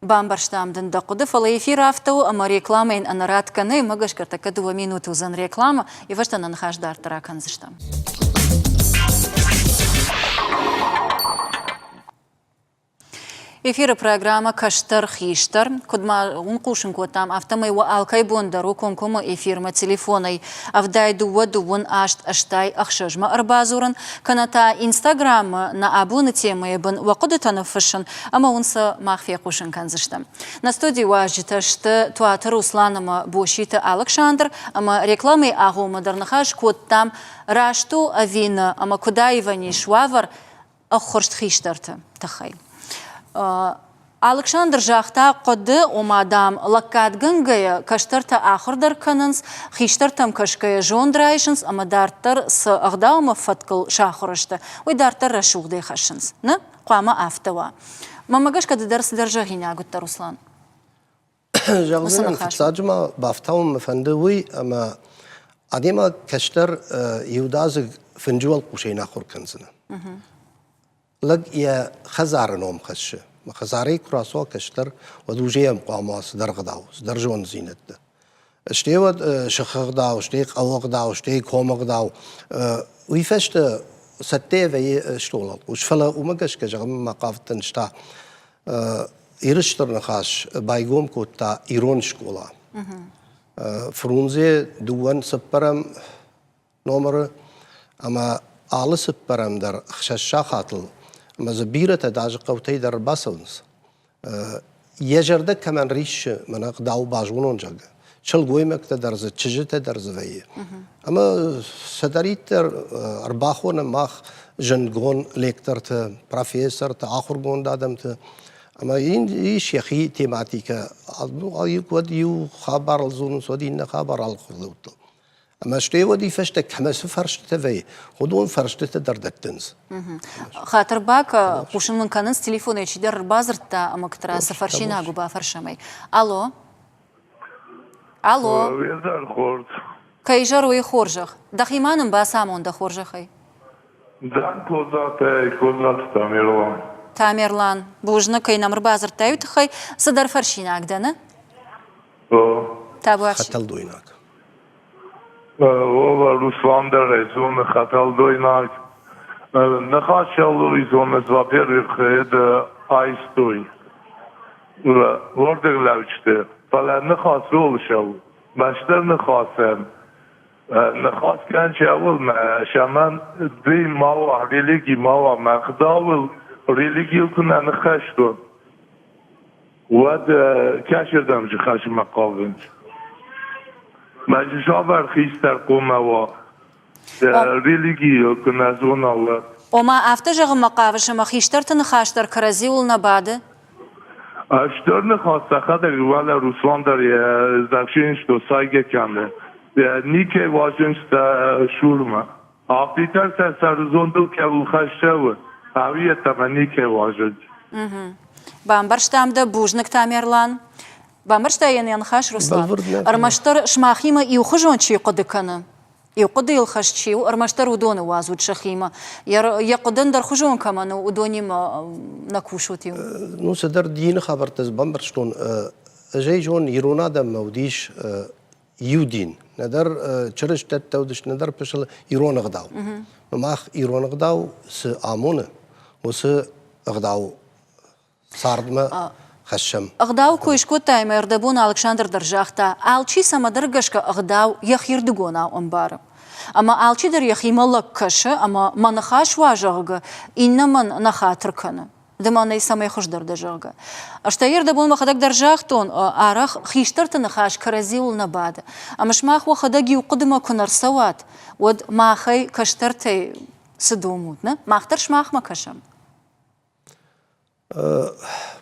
Бамбӕрстам дын дӕ хъуыды, фӕлӕ эфир афтӕ у, ӕмӕ рекламӕйӕн ӕнӕратгӕ нӕй, уымӕ гӕсгӕ ӕртӕккӕ дыууӕ минуты уыдзӕн рекламӕ, йӕ фӕстӕ нӕ ныхас дарддӕр акӕндзыстӕм. Эфиры программӕ «Кӕстӕр хистӕр». Куыд ма уын хъусын кодтам, афтӕмӕй уӕ алкӕй бон дӕр у комкоммӕ эфирмӕ телефонӕй 72 дыууын аст ӕстай ӕхсӕзмӕ ӕрбадзурын, кӕнӕ та Инстаграмы нӕ абоны темӕйы бын уӕ хъуыдытӕ ныффыссын ӕмӕ уын сӕ мах фехъусын кӕндзыстӕм. Нӕ студийы уазджытӕ сты Туаты Руслан ӕмӕ Боситы Алыксандр ӕмӕ рекламӕйы агъоммӕ дӕр ныхас кодтам, раст у ӕви нӕ ӕмӕ куыд аивӕн ис уавӕр ӕххуырст хистӕрты тыххӕй. Алыксандр загъта хъуыды, ома, дам, лӕггадгӕнгӕйӕ кӕстӕртӕ ахуыр дӕр кӕнынц, хистӕртӕм кӕсгӕйӕ зонд райсынц ӕмӕ дарддӕр цы ӕгъдау ӕмӕ фӕткыл сахуыр сты, уый дарддӕр рӕсугъдӕй хӕссынц. Нӕ? Хъуамӕ афтӕ уа. Мӕнмӕ гӕсгӕ ды дӕр цыдӕр зӕгъинаг уыдтӕ, Руслан. Зӕгъдзынӕн, фыццаджы ма бафтауын мӕ фӕнды уый, ӕмӕ адӕймаг кӕстӕр иудадзыг фынджы уӕлхъусӕй нӕ ахуыр кӕндзынӕ. Лӕг йӕ хӕдзары ном хӕссы. Мӕ хӕдзарӕй куы рацӕуа кӕстӕр, уӕд уже йӕм хъуамӕ уа цыдӕр ӕгъдау, цыдӕр зонддзинӕдтӕ. Стӕй уӕд сыхы ӕгъдау, стӕй хъӕуы ӕгъдау, стӕй комы ӕгъдау. Уый фӕстӕ цӕттӕ вӕййы стъолы уӕлхъус. Фӕлӕ уымӕ гӕсгӕ зӕгъынмӕ ма хъавыдтӕн ӕз та Иры Стыр Ныхас байгом кодта ирон скъола. Фрунзе дыууӕн цыппӕрӕм номыры ӕмӕ алы цыппӕрӕм дӕр ӕхсӕз сахатыл ӕмӕ дзы бирӕтӕ даже хъӕутӕй дӕр ӕрбацӕуынц. Йӕ зӕрдӕ кӕмӕн риссы, мӕнӕ ӕгъдау базонон, зӕгъгӕ, сылгоймӕгтӕ дӕр дзы, чызджытӕ дӕр дзы вӕййы. Ӕмӕ цыдӕриддӕр ӕрбахонӕм мах зындгонд лекторты, профессорты, ахуыргонд адӕмты. Ӕмӕ йын ис йӕхи тематикӕ. Уӕд иу хабарыл дзурынц, уӕд иннӕ хабар алыхуызӕттыл. Ӕмӕ стӕй уӕд и фӕстӕ кӕмӕ цы фӕрстытӕ вӕййы, уыдон фӕрстытӕ дӕр дӕттынц. Хатыр бакӕ, хъусын мын кӕнынц, телефонӕй чидӕр ӕрбадзырдта ӕмӕ куыд цы фӕрсинаг у, бафӕрсӕм ӕй. Алло. Алло. Изӕр хорз. Кӕй изӕр уый хорзӕх? Дӕхи ма нын бацамон дӕ хорзӕхӕй. Дӕн Козатӕй, Козаты Тамерлан. Тамерлан, бузныг, кӕй нӕм ӕрбадзырдтай, уый тыххӕй. Цыдӕр фӕрсинаг дӕ, нӕ? О. Табуафси. Хӕтӕлдойнаг. Вова Руслан дӕр ӕй зоны хӕтӕлдойнаг. Ныхас зоныс, во-первых, это айстой. Уырдыглӕуджыты, фӕлӕ ныхас ууыл цӕуы. Мӕстӕр ныхасӕн ныхас кӕн цӕуыл, цӕмӕн дин ма уа, религи ма уа, мӕ ӕгъдауыл религийыл куы нӕ ныххӕстон, уӕд кӕцырдӕм сыхӕсынмӕ хъавынц? Мӕ цавӕр хистӕр хъуамӕ уа? Религийыл куы нӕ зона, уӕд. Ома, афтӕ зӕгъынмӕ хъавыс, ӕмӕ хистӕрты ныхас дӕр кӕрӕдзиуыл нӕ бады? Стыр ныхас сӕхӕдӕг уӕлӕ Руслан дӕр йӕ зӕгъсинсто сайгӕ кӕны. Никӕй уарзынц сӕ сурмӕ. Афтиддӕр сӕ сӕрызондыл кӕуыл хӕссӕуы, ӕви йеддӕмӕ никӕй уарзынц. Бамбӕрстам дӕ, бузныг, Тамерлан. Бамбӕрста йын йӕ ныхас Руслан. Ӕрмӕстдӕр сымахимӕ иухуызон чи хъуыды кӕны, иу хъуыдыйыл хӕст чи у, ӕрмӕстдӕр уыдоны уадзут сӕхимӕ. Йӕ хъуыды ӕндӕрхуызон кӕмӕн у, уыдонимӕ нӕ кусут иу. Ну, цыдӕр дины хабӕрттӕ дзы бамбӕрстон. Ӕз ӕй зонын, ирон адӕммӕ уыдис иу дин. Нӕдӕр чырыстӕттӕ уыдысты, нӕдӕр пысыл ирон ӕгъдау. Мах ирон ӕгъдау цы амоны, уыцы ӕгъдау цардмӕ хӕссӕм. Ӕгъдау кой скодтай ӕмӕ ӕрдӕбон Алыксандр дӕр загъта, алчи цӕмӕдӕр гӕсгӕ ӕгъдау йӕхирдыгонау ӕмбары. Ӕмӕ алчидӕр йӕхимӕ лӕг кӕсы ӕмӕ мӕ ныхас уа, зӕгъгӕ, иннӕмӕн нӕ хатыр кӕны. Ды мӕнӕй цӕмӕй хуыздӕр дӕ, зӕгъгӕ. Стӕй ӕрдӕбон мӕхӕдӕг дӕр загътон, арӕх хистӕрты ныхас кӕрӕдзиуыл нӕ бады. Ӕмӕ сымах уӕхӕдӕг иу хъуыдымӕ куы нӕ рцӕуат, уӕд махӕй, кӕстӕртӕй цы домут, нӕ? Мах дӕр сымахмӕ кӕсӕм.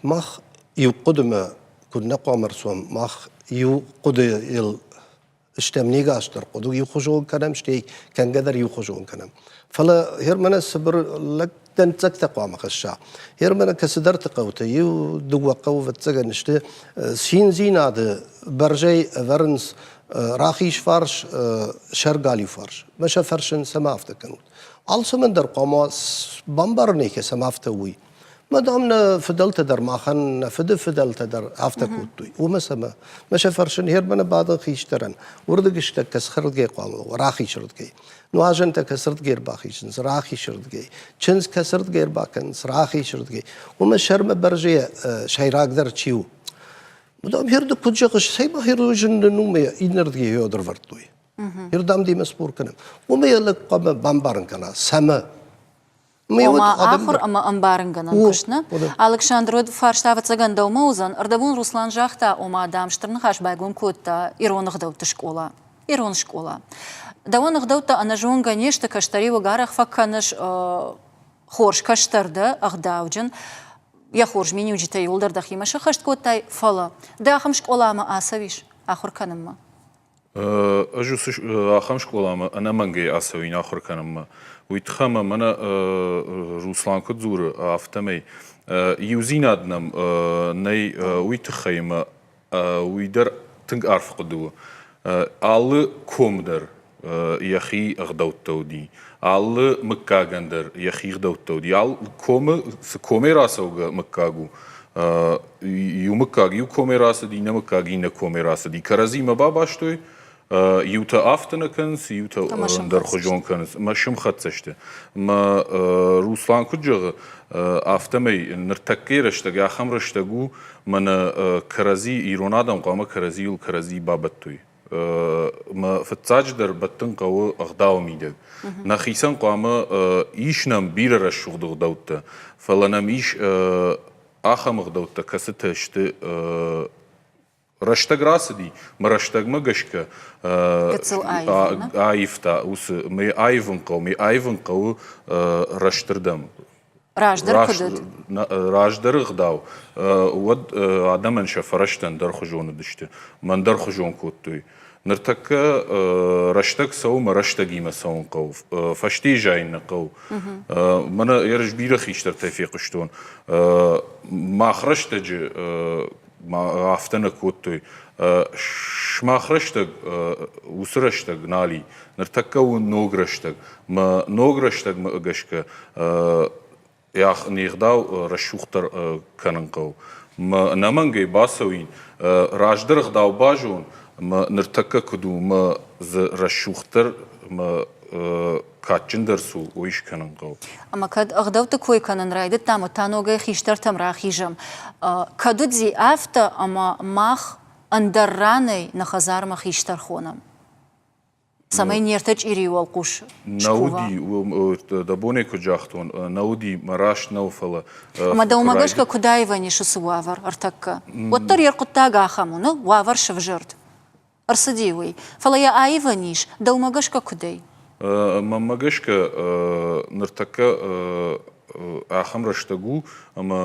Мах иу хъуыдымӕ куыд нӕ хъуамӕ ӕрцӕуӕм, мах иу хъуыдыйыл. Стӕм не гас дӕр хъуыды иухуызон кӕнӕм, стӕй кӕнгӕ дӕр иухуызон кӕнӕм. Фӕлӕ Германы цыбыр лӕг дӕнцӕгтӕ хъуамӕ хӕсса. Германы кӕцыдӕрты хъӕуты иу дыууӕ хъӕуы ӕвӕццӕгӕн сты циндзинады бӕрзӕй ӕвӕрынц рахиз фарс, сӕр галиу фарс. Мӕ сӕ фӕрсын, цӕмӕ афтӕ кӕнут? Алцӕмӕн дӕр хъуамӕ бамбарын ӕй, цӕмӕ афтӕ уый. Мӕ дам, нӕ фыдӕлтӕ дӕр махӕн, нӕ фыды фыдӕлтӕ дӕр афтӕ кодтой. Уымӕ цӕмӕ? Мӕ сӕ фӕрсын Германы бадын хистӕрӕн. Уырдыгыстӕг кӕцырдгӕй хъуамӕ уа, рахизырдгӕй. Нуазӕнтӕ кӕцырдгӕй ӕрбахизынц, рахизырдгӕй. Чындз кӕцырдгӕй ӕрбакӕнынц, рахизырдгӕй. Уымӕ сӕрмӕ бӕрзӕйӕ сӕйрагдӕр чи у? Дам, херды куыд зӕгъыс, цӕй ма хердозын нын уымӕ иннӕрдыгӕй ӕрвӕрдтой. Хердам демӕ спор кӕнӕм. Уымӕ йӕ лӕг хъуамӕ бамбарын кӕна, цӕмӕ. Ома ахуыр ӕмӕ ӕмбарынгӕнӕн куыст, нӕ? Алыксандр, уӕд фарста ӕвӕццӕгӕн дӕумӕ уыдзӕн. Ӕрдӕбон Руслан загъта, ома, дам, стыр ныхас байгом кодта ирон ӕгъдӕутты скъола. Ирон скъола. Дӕуӕн ӕгъдӕуттӕ ӕнӕзонгӕ не сты, кӕстӕриуӕг арӕх фӕкӕныс, хорз кӕстӕр дӕ, ӕгъдауджын. Йӕ хорз миниуджытӕ иууылдӕр дӕхимӕ сӕххӕст кодтай, фӕлӕ ды ахӕм скъоламӕ ацӕуис ахуыр кӕнынмӕ? Ӕз уыцы ахӕм скъоламӕ ӕнӕмӕнгӕй ацӕуин ахуыр кӕнынмӕ. Уый тыххӕй ӕмӕ мӕнӕ Руслан куыд дзуры, афтӕмӕй иудзинад нӕм нӕй уый тыххӕй ӕмӕ уый дӕр тынг арф хъуыды у. Алы ком дӕр йӕхи ӕгъдӕуттӕ уыди, алы мыггагӕн дӕр йӕхи ӕгъдӕуттӕ уыди. Алы комы цы комӕй рацӕугӕ мыггаг у, иу мыггаг иу комӕй рацыд, иннӕ мыггаг иннӕ комӕй рацыди. Кӕрӕдзимӕ бабастой, иутӕ афтӕ нӕ кӕнынц, иутӕ ӕндӕрхуызон кӕнынц. Мӕ сымхӕццӕ сты. Мӕ Руслан куыд зӕгъы, афтӕмӕй ныртӕккӕйы рӕстӕг ахӕм рӕстӕг у, мӕнӕ кӕрӕдзи ирон адӕм хъуамӕ кӕрӕдзийыл кӕрӕдзи бабӕттой. Мӕ фыццаджыдӕр бӕттын хъӕуы ӕгъдауы мидӕг. Нӕхицӕн хъуамӕ ис нӕм бирӕ рӕсугъд ӕгъдӕуттӕ, фӕлӕ нӕм ис ахӕм ӕгъдӕуттӕ, кӕцытӕ сты рӕстӕг рацыди, мӕ рӕстӕгмӕ гӕсгӕ аивта уыцы мӕ аивын хъӕуы, мӕ аивын хъӕуы рӕстырдӕм. Раздӕр куыд уыд? Раздӕры ӕгъдау, уӕд адӕмӕн сӕ фӕрӕзтӕ ӕндӕрхуызон уыдысты, мӕ ӕндӕрхуызон кодтой. Ныртӕккӕ рӕстӕг цӕуы мӕ рӕстӕгимӕ цӕуын хъӕуы, фӕстейы зайын нӕ хъӕуы. Мӕнӕ ерыс бирӕ хистӕртӕй фехъуыстон. Мах рӕстӕджы афтӕ нӕ кодтой. Сымах рӕстӕг уыцы рӕстӕг нал и. Ныртӕккӕ у ног рӕстӕг. Мӕ ног рӕстӕгмӕ гӕсгӕ не гъдау рӕсугъддӕр кӕнын хъӕуы. Мӕ ӕнӕмӕнгӕй бацӕуин, раздӕр ӕгъдау базон, мӕ ныртӕккӕ куыд у, мӕ дзы рӕсугъддӕр мӕ кадджындӕр цы у, уый скӕнын хъӕуы. Ӕмӕ кӕд ӕгъдӕутты кой кӕнын райдыдтам, уӕд та ногӕй хистӕртӕм рахизӕм. Кӕд уыди афтӕ, ӕмӕ мах ӕндӕр ранӕй нӕ хӕдзармӕ хистӕр хонӕм? Цӕмӕй не ртӕ чъирийы уӕлхъус Нӕ уыди, дӕ бонӕй куыд загътон, нӕ уыди, мӕ раст нӕу, фӕлӕ Ӕмӕ дӕумӕ гӕсгӕ куыд аивӕн ис уыцы уавӕр ӕртӕккӕ? Уӕддӕр йӕ хъуыддаг ахӕм у, нӕ уавӕр сывзӕрд. Ӕрцыди уый. Фӕлӕ йӕ аивӕн ис, дӕумӕ гӕсгӕ куыдӕй? Мӕнмӕ гӕсгӕ, ныртӕккӕ ахӕм рӕстӕг у, ӕмӕ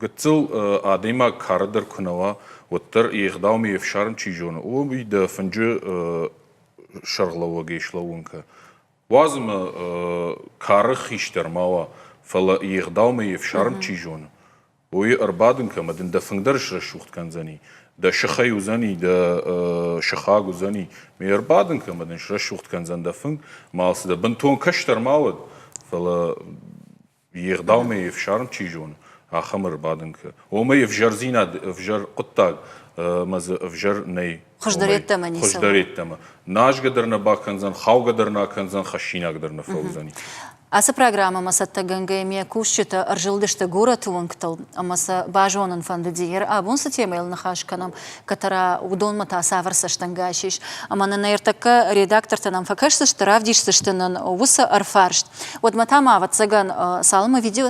гыццыл адӕймаг кары дӕр куы нӕ уа, уӕддӕр йе гъдаумӕ йе фсарм чи зоны, уый дӕ фынджы сӕргълӕууӕгӕй слӕууын кӕ. Уадз ӕмӕ кары хистӕр ма уа, фӕлӕ йе гъдаумӕ йе фсарм чи зоны, уый ӕрбадын кӕ ӕмӕ дын дӕ фынг дӕр срӕсугъд кӕндзӕни, дӕ сыхӕй уыдзӕни, дӕ сыхаг уыдзӕни. Ме ӕрбадын кӕ ӕмӕ дын срӕсугъд кӕндзӕн дӕ фынг, ӕмӕ алцы дӕ бынтон кӕстӕр ма уӕд, фӕлӕ йе гъдаумӕ йе фсарм чи зоны, ахӕм ӕрбадын кӕ. Уымӕй ӕвзӕрдзинад, ӕвзӕр хъуыддаг ӕмӕ дзы ӕвзӕр нӕй. Хуыздӕр йеддӕмӕ ницы. Хуыздӕр йеддӕмӕ. Назгӕ дӕр нӕ бакӕндзӕн, хаугӕ дӕр нӕ акӕндзӕн, хӕссинаг дӕр нӕ фӕуыдзӕни. Ацы программӕмӕ цӕттӕгӕнгӕйӕ ме кусджытӕ ӕрзылдысты горӕты уынгтыл ӕмӕ сӕ базонын фӕндыди, абон цы темӕйыл ныхас кӕнӕм, кӕддӕра уыдонмӕ та цавӕр цӕстӕнгас ис. Ӕмӕ нын ӕртӕккӕ редактортӕ нӕм фӕкӕсдзысты, равдисдзысты нын уыцы ӕрфарст. Уӕдмӕ та ма, ӕвӕццӕгӕн, цалынмӕ видео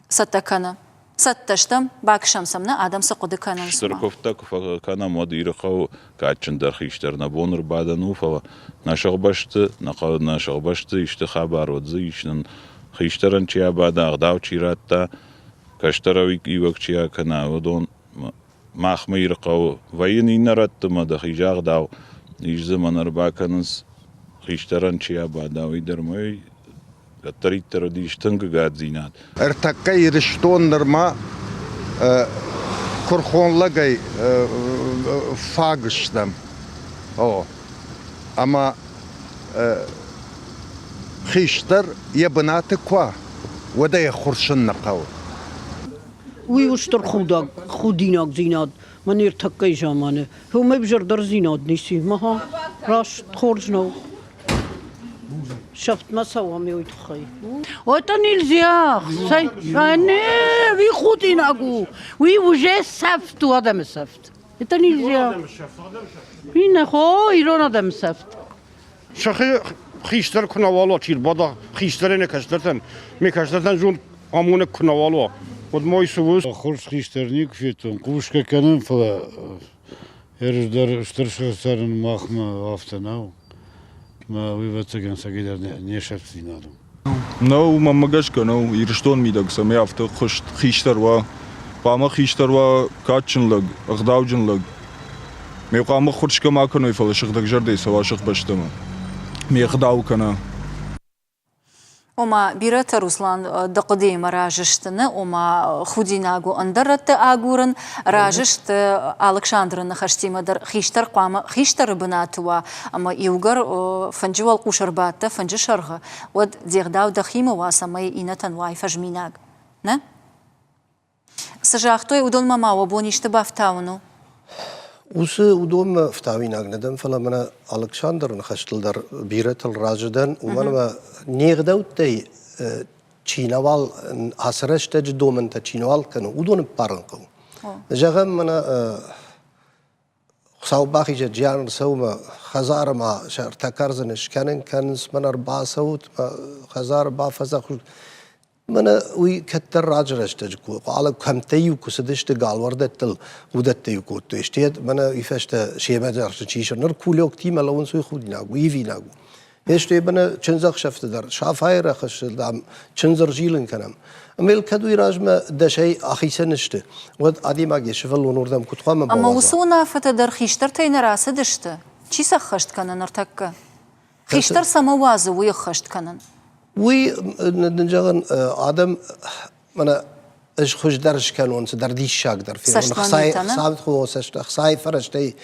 цӕттӕ кӕны, Цӕттӕ стӕм, бакӕсӕм сӕм, нӕ адӕм цы хъуыды кӕнынц. Стыр куывдтӕ куы фӕкӕнӕм, уӕд Ирыхъӕуы кадджындӕр хистӕр нӕ бон ӕрбадӕн у, фӕлӕ нӕ сыхбӕсты, нӕ хъӕуы нӕ сыхбӕсты исты хабар, уӕд дзы ис нын хистӕрӕн чи абада, ӕгъдау чи радта, кӕстӕрӕуиуӕг чи акӕна, уыдон. Махмӕ Ирыхъӕуы вӕййын иннӕ рӕтты мӕ дӕхи загъдау, ис дзы мӕн ӕрбакӕнынц, хистӕрӕн чи абада, уый дӕр мӕ кӕддӕриддӕр уыдис тынг ӕгаддзинад. Ӕртӕккӕ Ирыстон нырма куырхон лӕгӕй фаг стӕм. О, ӕмӕ хистӕр йӕ бынаты куы уа, уӕд ӕй ӕххуырсын нӕ хъӕуы. Уый у стыр худӕг, худинагдзинад мӕн ӕртӕккӕйы заманы. Уымӕй ӕвзӕрдӕрдзинад ницы. Мӕ раст хорз нӕу. Сӕфтмӕ цӕуӕм уый тыххӕй. Это нельзя! Не, уый худинаг у. Уый уже сӕфт у, адӕмы сӕфт. Это нельзя. Иннӕ хо, ирон адӕмы сӕфт. Сӕхи хистӕр куы нӕуал уа, чи рбада хистӕрӕй нӕ кӕстӕртӕн, ме кӕстӕртӕн зонд амонӕг куы нӕуал уа, уӕд ма цы у? Хорз хистӕр никуы федтон, хъусгӕ кӕнын, фӕлӕ ерыс дӕр стыр цӕрын махмӕ афтӕ нӕу. Мӕ уый ӕвӕццӕгӕн сӕгидӕр не сӕрддзинад у. Нӕу, мӕнмӕ гӕсгӕ нӕу, Ирыстон мидӕг цӕмӕй афтӕ хъуыст хистӕр уа. Хъуамӕ хистӕр уа кадджын лӕг, ӕгъдауджын лӕг. Ме хъуамӕ хуырсгӕ ма кӕной, фӕлӕ сыгъдӕгзӕрдӕй цӕуа сыхбӕстӕмӕ. Ме гъдау кӕна. Ома, бирӕтӕ, Руслан, ды хъуыдыимӕ разы сты, нӕ? Ома, худинаг у ӕндӕр рӕтты агурын, разы сты Алыксандры ныхӕстимӕ дӕр хистӕр хъуамӕ хистӕры бынаты уа, ӕмӕ иугӕр фынджы уӕлхъус ӕрбадтӕ фынджы сӕргъы, уӕд де гъдау дӕхимӕ уа, цӕмӕй иннӕтӕн уай фӕзминаг. Нӕ? Цы загътой, уыдонмӕ ма уӕ бон исты бафтауын у? Уыцы уыдонмӕ фтауинаг нӕ дӕн, фӕлӕ мӕнӕ Алыксандры ныхӕстыл дӕр бирӕтыл разы дӕн, уымӕн ӕмӕ не гъдӕуттӕй чи нӕуал ацы рӕстӕджы домӕнтӕ чи нӕуал кӕны, уыдон ӕппарын хъӕуы. Зӕгъӕм, мӕнӕ Хуыцау бахизӕд зиан ӕрцӕуы мӕ хӕдзары ма сӕ ӕртӕ кӕрдзыны скӕнын кӕнынц, мӕнӕ ӕрбацӕут, мӕ хӕдзары бафӕдзӕхсут. Мӕнӕ уый кӕддӕр раджы рӕстӕджы алы кӕмттӕ-иу куы цыдысты галуӕрдӕттыл, уыдӕттӕ-иу кодтой. Стӕй мӕнӕ уый фӕстӕ семӕ дӕр чи ис, ныр кулёктимӕ лӕууынц, уый худинаг у, ивинаг у. Стӕй мӕнӕ чындзӕхсӕвты дӕр Сафайы рӕхысы, дам, чындз ӕрзилын кӕнӕм. Ӕмӕ йыл кӕд уый размӕ дӕсӕй ахицӕн сты, уӕд адӕймаг йӕ сывӕллон уырдӕм куыд хъуамӕ Ӕмӕ уыцы уынаффӕтӕ дӕр хистӕртӕй нӕ рацыдысты? Чи сӕ ӕххӕст кӕны ныртӕккӕ? Хистӕр цӕмӕ уадзы уый ӕххӕст кӕнын? Уый, дын зӕгъын, адӕм мӕнӕ ӕз хуыздӕр скӕнон, цыдӕр диссагдӕр фенон. Ӕхцайы фӕрӕзтӕй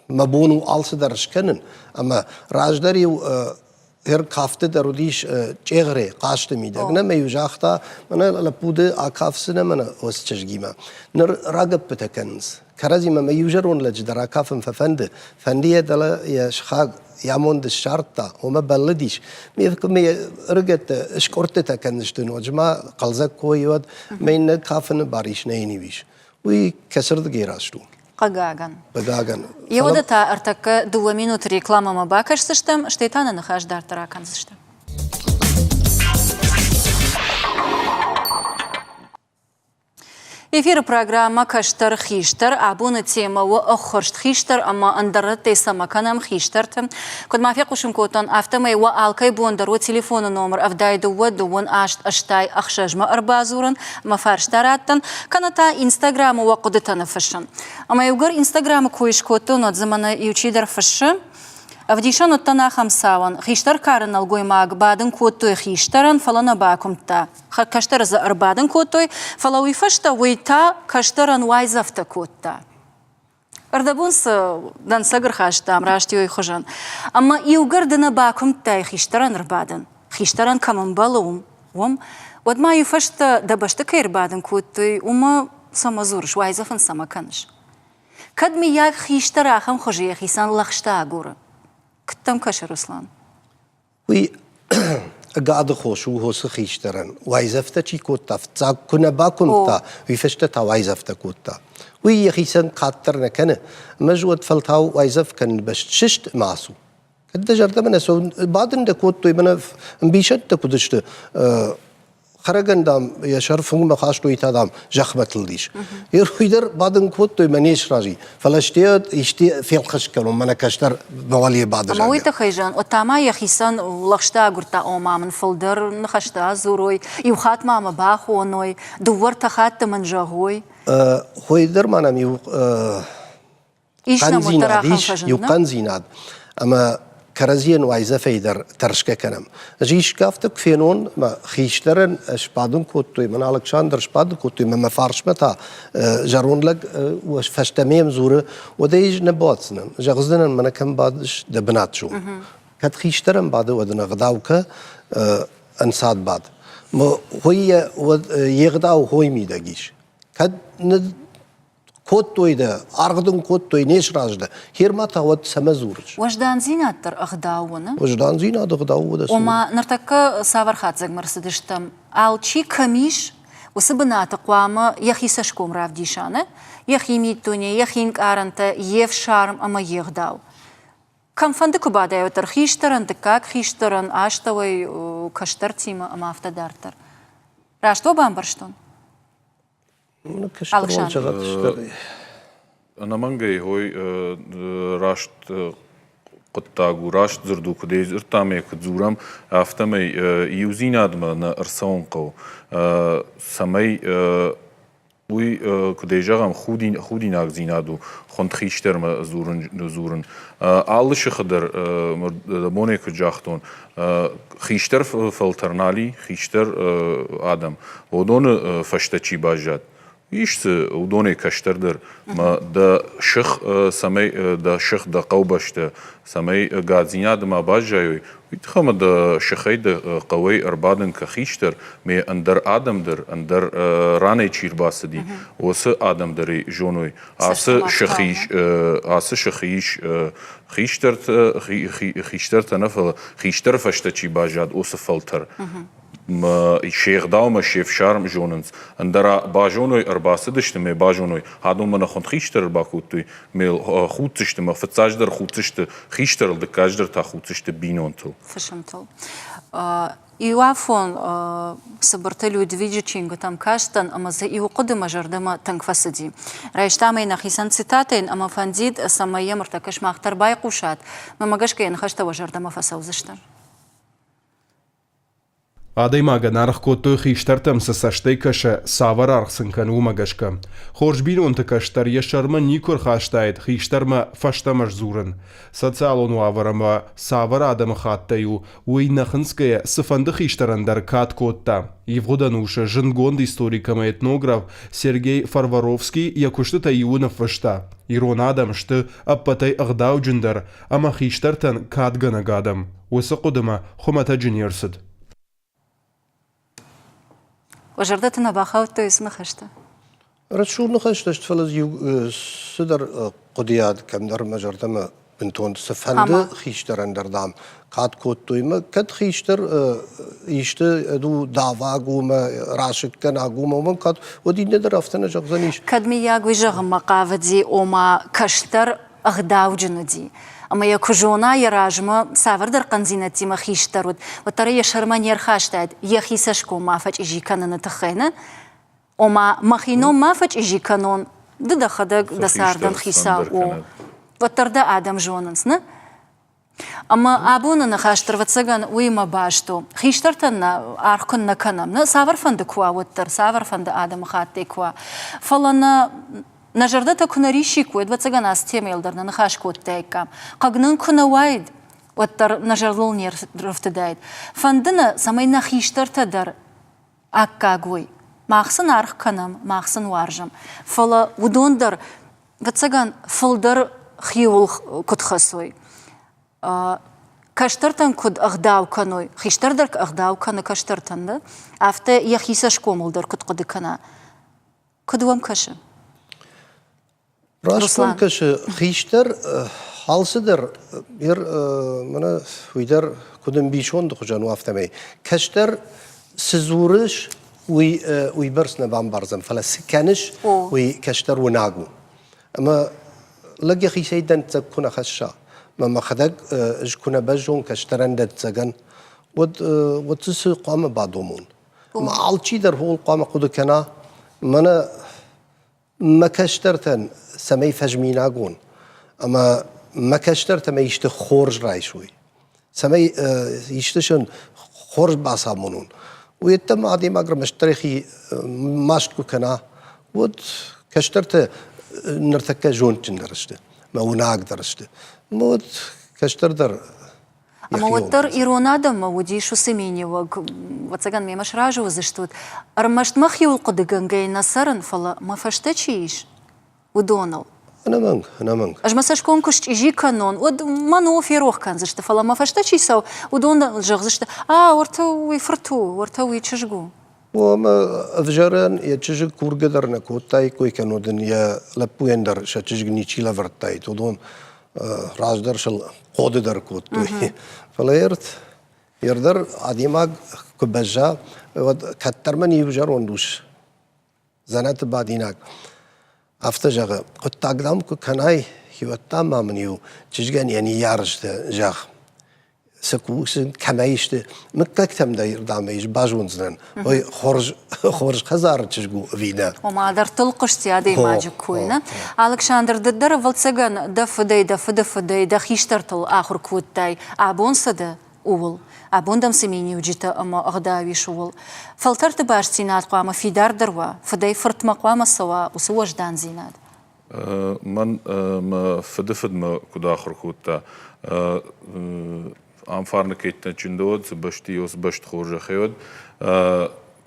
мӕ бон у алцыдӕр скӕнын. Ӕмӕ раздӕр-иу кафты дӕр уыдис чъегъре хъазты мидӕг. Нӕ мӕ-иу загъта, мӕнӕ лӕппу ды акафдзынӕ мӕнӕ уыцы чызгимӕ. Ныр рагӕппытӕ кӕнынц. Кӕрӕдзимӕ мӕ иу зӕронд лӕджы дӕр акафын фӕфӕнды. Фӕнды йӕ дӕлӕ йӕ сыхаг йӕ амонд ссардта, уымӕ бӕллыдис. Ме рыгӕттӕ скъуырдтытӕ кӕндзысты ноджы ма хъӕлдзӕг кой уӕд, мӕ иннӕ кафыны бар ис, нӕ йын ис. Уый кӕцырдыгӕй раст у? Хъыгагӕн. Хъыгагӕн. Еуӕдӕ та ӕртӕккӕ дыууӕ минуты рекламӕмӕ бакӕсдзыстӕм, стӕй та нӕ ныхас дарддӕр акӕндзыстӕм. Эфиры программӕ «Кӕстӕр хистӕр» абоны темӕ у ӕххуырст хистӕр ӕмӕ ӕндӕр рӕттӕй цӕмӕ кӕнӕм хистӕрты. Куыд ма фехъусын кодтон, афтӕмӕй уӕ алкӕй бон дӕр у телефоны номыр 72 дыууын аст 86-мӕ ӕрбадзурын ӕмӕ фарста раттын, кӕнӕ та Инстаграмы уӕ хъуыдытӕ ныффыссын. Ӕмӕ иугӕр Инстаграмы кой скодтон, уӕд дзы мӕнӕ иу чидӕр фыссы, Ӕвдисӕн уыдтӕн ахӕм цауӕн. Хистӕр кары нӕлгоймаг бадын кодтой хистӕрӕн, фӕлӕ нӕ бакуымдта. Кӕстӕры дзы ӕрбадын кодтой, фӕлӕ уый фӕстӕ уый та кӕстӕрӕн уайдзӕфтӕ кодта. Ӕрдӕбон цы дӕнцӕг ӕрхастам, раст уый хуызӕн. Ӕмӕ иугӕр ды нӕ бакуымдтай хистӕрӕн ӕрбадын, хистӕрӕн кӕм ӕмбӕлы, уым, уым, уӕд ма иу фӕстӕ дӕ бӕсты кӕй ӕрбадын кодтой, уымӕ цӕмӕ дзурыс, уайдзӕф ын цӕмӕ кӕныс? Кӕд, мыййаг, хистӕр ахӕм хуызы йӕхицӕн лӕгъстӕ агуры? Куыд дӕм кӕсы, Руслан? Уый ӕгады хос у хосы хистӕрӕн. Уайдзӕфтӕ чи кодта, фыццаг куы нӕ бакуымдта, уый фӕстӕ та уайдзӕфтӕ кодта. Уый йӕхицӕн къаддӕр нӕ кӕны, ӕмӕ ӕз уӕд фӕлтау уайдзӕф кӕнын бӕст сыст ӕмӕ ацу. Кӕд дӕ зӕрдӕмӕ нӕ цӕуы, бадын дӕ кодтой, мӕнӕ ӕмбисӕндтӕ куыд сты. Хӕрӕгӕн, дам, йӕ сӕр фынгмӕ хастой та, дам, зӕхмӕ тылдис. Уый дӕр бадын кодтой, мӕ не сразы. Фӕлӕ сте исты фелхыскъ кӕнон, мӕнӕ кӕстӕр мӕ бады. Ӕмӕ уый тыххӕй зӕгъын, уӕд ма йӕхицӕн лӕгъстӕ агуырдта, ома мын фылдӕр ныхӕстӕ адзурой, иу хатт ма мӕ бахоной, дыууӕ-ртӕ хатты мын зӕгъой. Хой дӕр ма нӕм иу хъӕндзинад ис, иу хъӕндзинад, ӕмӕ кӕрӕдзийӕн уайдзӕфӕй дӕр тӕрсгӕ кӕнӕм. Ӕз искӕ афтӕ куы фенон, мӕ хистӕрӕн сбадын кодтой, мӕн Алыксандр сбадын кодтой, мӕ мӕ фарсмӕ та зӕронд лӕг фӕстӕмӕ йӕм дзуры, уӕд ӕй нӕ бауадздзынӕн. Зӕгъдзынӕн, мӕнӕ кӕм бадыс, дӕ бынат зон. Кӕд хистӕрӕн бады, уӕд ын ӕгъдау кӕ, ӕнцад бад. Хой йе гъдау хой мидӕг ис. Кӕд кодтой дӕ, аргъ дын кодтой, не сразы дӕ. Херма та уӕд цӕмӕ дзурыс? Уӕздандзинад дӕр ӕгъдау у, нӕ? Уӕздандзинад ӕгъдау у дӕ Ома, ныртӕккӕ цавӕр хатдзӕгмӕ рцыдыстӕм? Алчи кӕм ис, уыцы бынаты хъуамӕ йӕхи цӕсгом равдиса, нӕ? Йӕхи миддуне, йӕхи нкъарӕнтӕ, йе фсарм ӕмӕ йе гъдау. Кӕмфӕнды куы бадай, уӕддӕр хистӕрӕн, дыккаг хистӕрӕн, астӕуӕй кӕстӕртимӕ ӕмӕ афтӕ дарддӕр. Раст уӕ бамбӕрстон? Алыксандр. Ӕнӕмӕнгӕй хой раст хъуыддаг у, раст дзырд у, куыд ӕй дзырдтам ӕмӕ куыд дзурӕм, афтӕмӕй иудзинадмӕ нӕ ӕрцӕуын хъӕуы, цӕмӕй уый, куыд ӕй зӕгъӕм, худинагдзинад у хуынд хистӕрмӕ дзурын. Алы сыхы дӕр, абонӕй куыд загътон, хистӕр фӕлтӕр нал и, хистӕр адӕм. Уыдоны фӕстӕ чи баззад, ис дзы уыдонӕй кӕстӕр дӕр. Мӕ дӕ сых, цӕмӕй дӕ сых, дӕ хъӕубӕстӕ, цӕмӕй ӕгаддзинады ма баззайой, уый тыххӕй ӕмӕ дӕ сыхӕй дӕ хъӕуӕй ӕрбадын кӕ хистӕр, ме ӕндӕр адӕм дӕр, ӕндӕр ранӕй чи рбацыди, уыцы адӕм дӕр ӕй зоной. Ацы сыхы ис, ацы сыхы ис хистӕртӕ, хистӕртӕ нӕ, фӕлӕ хистӕры фӕстӕ чи баззад, уыцы фӕлтӕр. Се гъдаумӕ се фсарм зонынц. Ӕндӕра базоной, ӕрбацыдысты мӕ базоной, адон мӕ нӕ хуынд хистӕр ӕрбакодтой, мӕ худдзысты мӕ фыццаджыдӕр худдзысты хистӕрыл, дыккаджыдӕр та худдзысты бинонтыл. Фысымтыл. Иуафон Цыбырты Людвиджы чингуытӕм кастӕн ӕмӕ дзы иу хъуыды мӕ зӕрдӕмӕ тынг фӕцыди. Райстам ӕй нӕхицӕн цитатӕйӕн ӕмӕ фӕндид, цӕмӕй йӕм ӕртӕккӕ сымах дӕр байхъусат. Мӕнмӕ гӕсгӕ йӕ ныхӕстӕ уӕ зӕрдӕмӕ фӕцӕудзысты. Адӕймагӕн аргъ кодтой хистӕртӕм цы цӕстӕй кӕсы, цавӕр аргъ сын кӕны, уымӕ гӕсгӕ. Хорз бинонты кӕстӕр йӕ сӕрмӕ никуы ӕрхастаид хистӕрмӕ фӕстӕмӕ сдзурын. Социалон уавӕр ӕмӕ цавӕр адӕмыхаттӕй у, уый нӕ хынцгӕйӕ цыфӕнды хистӕрӕн дӕр кад кодта. Ивгъуыд ӕнусы зындгонд историк ӕмӕ этнограф Сергей Фарваровский йӕ куыстытӕй иуы ныффыста: Ирон адӕм сты ӕппӕтӕй ӕгъдауджындӕр ӕмӕ хистӕртӕн кадгӕнӕг адӕм. Уыцы хъуыдымӕ хуымӕтӕджы не рцыд. Уӕ зӕрдӕты нӕ бахаудтой уыцы ныхӕстӕ? Рӕсугъд ныхӕстӕ сты, фӕлӕ иу цыдӕр хъуыдыйад кӕмдӕр мӕ зӕрдӕмӕ бынтон цыфӕнды хистӕрӕн дӕр, дам, кад кодтой. Мӕ кӕд хистӕр исты у давӕг у мӕ расыггӕнаг у мӕ уымӕн кад, уӕд иннӕ дӕр афтӕ нӕ зӕгъдзӕнис. Кӕд мыййаг уый зӕгъынмӕ хъавыди, ома кӕстӕр ӕгъдауджын уыди, ӕмӕ йӕ куы зона йӕ размӕ цавӕрдӕр хъӕндзинӕдтимӕ хистӕр уыд, уӕддӕр ӕй йӕ сӕрмӕ не рхастаид йӕхи цӕсгом ма фӕчъизи кӕныны тыххӕй, нӕ? Ома, мӕхи ном ма фӕчъизи кӕнон, ды дӕхӕдӕг дӕ цардӕн хицау у, уӕддӕр дӕ адӕм зонынц, нӕ? Ӕмӕ абоны ныхас дӕр, ӕвӕццӕгӕн, уыимӕ баст у. Хистӕртӕн нӕ аргъ куыннӕ кӕнӕм, нӕ цавӕрфӕнды куы уа, уӕддӕр, цавӕрфӕнды адӕмыхаттӕй куы уа. Фӕлӕ нӕ нӕ зӕрдӕтӕ куы нӕ риссиккой, ӕвӕццӕгӕн, ацы темӕйыл дӕр нӕ ныхас кодтаиккам. Хъыг нын куы нӕ уаид, уӕддӕр нӕ зӕрдыл не рфтыдаид. Фӕнды нӕ, цӕмӕй нӕ хистӕртӕ дӕр аккаг уой. Мах сын аргъ кӕнӕм, мах сын уарзӕм. Фӕлӕ уыдон дӕр, ӕвӕццӕгӕн, фылдӕр хиуыл куыд хӕцой. Кӕстӕртӕн куыд ӕгъдау кӕной, хистӕр дӕр ӕгъдау кӕны кӕстӕртӕн, да? афтӕ йӕхи цӕсгомыл дӕр куыд хъуыды кӕна. Куыд уӕм кӕсы? Раст мӕм кӕсы, хистӕр алцыдӕр мӕнӕ уый дӕр куыд ӕмбисонды хуызӕн у, афтӕмӕй. Кӕстӕр цы дзурыс, уый уыйбӕрц нӕ бамбардзӕн, фӕлӕ цы кӕныс, уый кӕстӕр уынаг у. Ӕмӕ лӕг йӕхицӕй дӕнцӕг куы нӕ хӕсса, мӕ мӕхӕдӕг ӕз куы нӕ бӕззон кӕстӕрӕн дӕнцӕгӕн, уӕд уӕд дзы цы хъуамӕ бадомон? Алчидӕр ууыл хъуамӕ хъуыды кӕна, мӕнӕ мӕ кӕстӕртӕн цӕмӕй фӕзминаг уон ӕмӕ мӕ кӕстӕртӕ исты хорз райсой, цӕмӕй исты сын хорз бацамонон, уый йеддӕмӕ адӕймаг ӕрмӕстдӕр йӕхи маст куы кӕна, уӕд кӕстӕртӕ ныртӕккӕ зондджындӕр сты мӕ уынагдӕр сты. Уӕд кӕстӕр дӕр Ӕмӕ уӕддӕр ирон адӕммӕ уыдис уыцы миниуӕг, ӕвӕццӕгӕн мемӕ сразы уыдзыстут, ӕрмӕст мӕхиуыл хъуыдыгӕнгӕ нӕ цӕрын, фӕлӕ мӕ фӕстӕ чи ис, уыдоныл. Ӕнӕмӕнг, ӕнӕмӕнг. Ӕз мӕ цӕсгом куы счъизи кӕнон, уӕд мӕ ног ферох кӕндзысты, фӕлӕ мӕ фӕстӕ чи цӕуы, уыдон зӕгъдзысты, а, уӕртӕ уый фырт у, уӕртӕ уый чызг у. Омӕ ӕвзӕрӕн йӕ чызг кургӕ дӕр нӕ кодтаиккой, кӕннод ын йӕ лӕппуйӕн дӕр сӕ чызг ничи лӕвӕрдтаид. Уыдон раздӕр сыл хъоды дӕр кодтой. Фӕлӕ ӕрдӕр адӕймаг куы бӕзза, уӕд кӕддӕр мӕн иу зӕронд ус дзӕнӕты бадинаг афтӕ зӕгъы, хъуыддаг дам куы кӕнай, хиуӕттӕ ма мын-иу чызгӕн йӕ ныййарджытӕ зӕгъ. Цы кусын, кӕмӕй сты, мыггӕгтӕм дӕр дам ис базондзынӕн, ой, хорз, хорз хӕдзары чызг у ӕви нӕ. Ома дӕрдтыл хъуысти адӕймаджы кой, нӕ? Алыксандр, ды дӕр, ӕвӕццӕгӕн, дӕ фыдӕй, дӕ фыды фыдӕй, дӕ хистӕртыл ахуыр кодтай, абон цы дӕ, ууыл. Абон дӕм цы миниуджытӕ ӕмӕ ӕгъдау ис, ууыл. Фӕлтӕрты бастдзинад хъуамӕ фидардӕр уа, фыдӕй фыртмӕ хъуамӕ цӕуа уыцы уӕздандзинад. Мӕн мӕ фыды фыдмӕ куыд ахуыр кодта, ам фарны кӕйттӕ чындӕуӕд, цы бӕсты ис, бӕст хорзӕхӕй уӕд.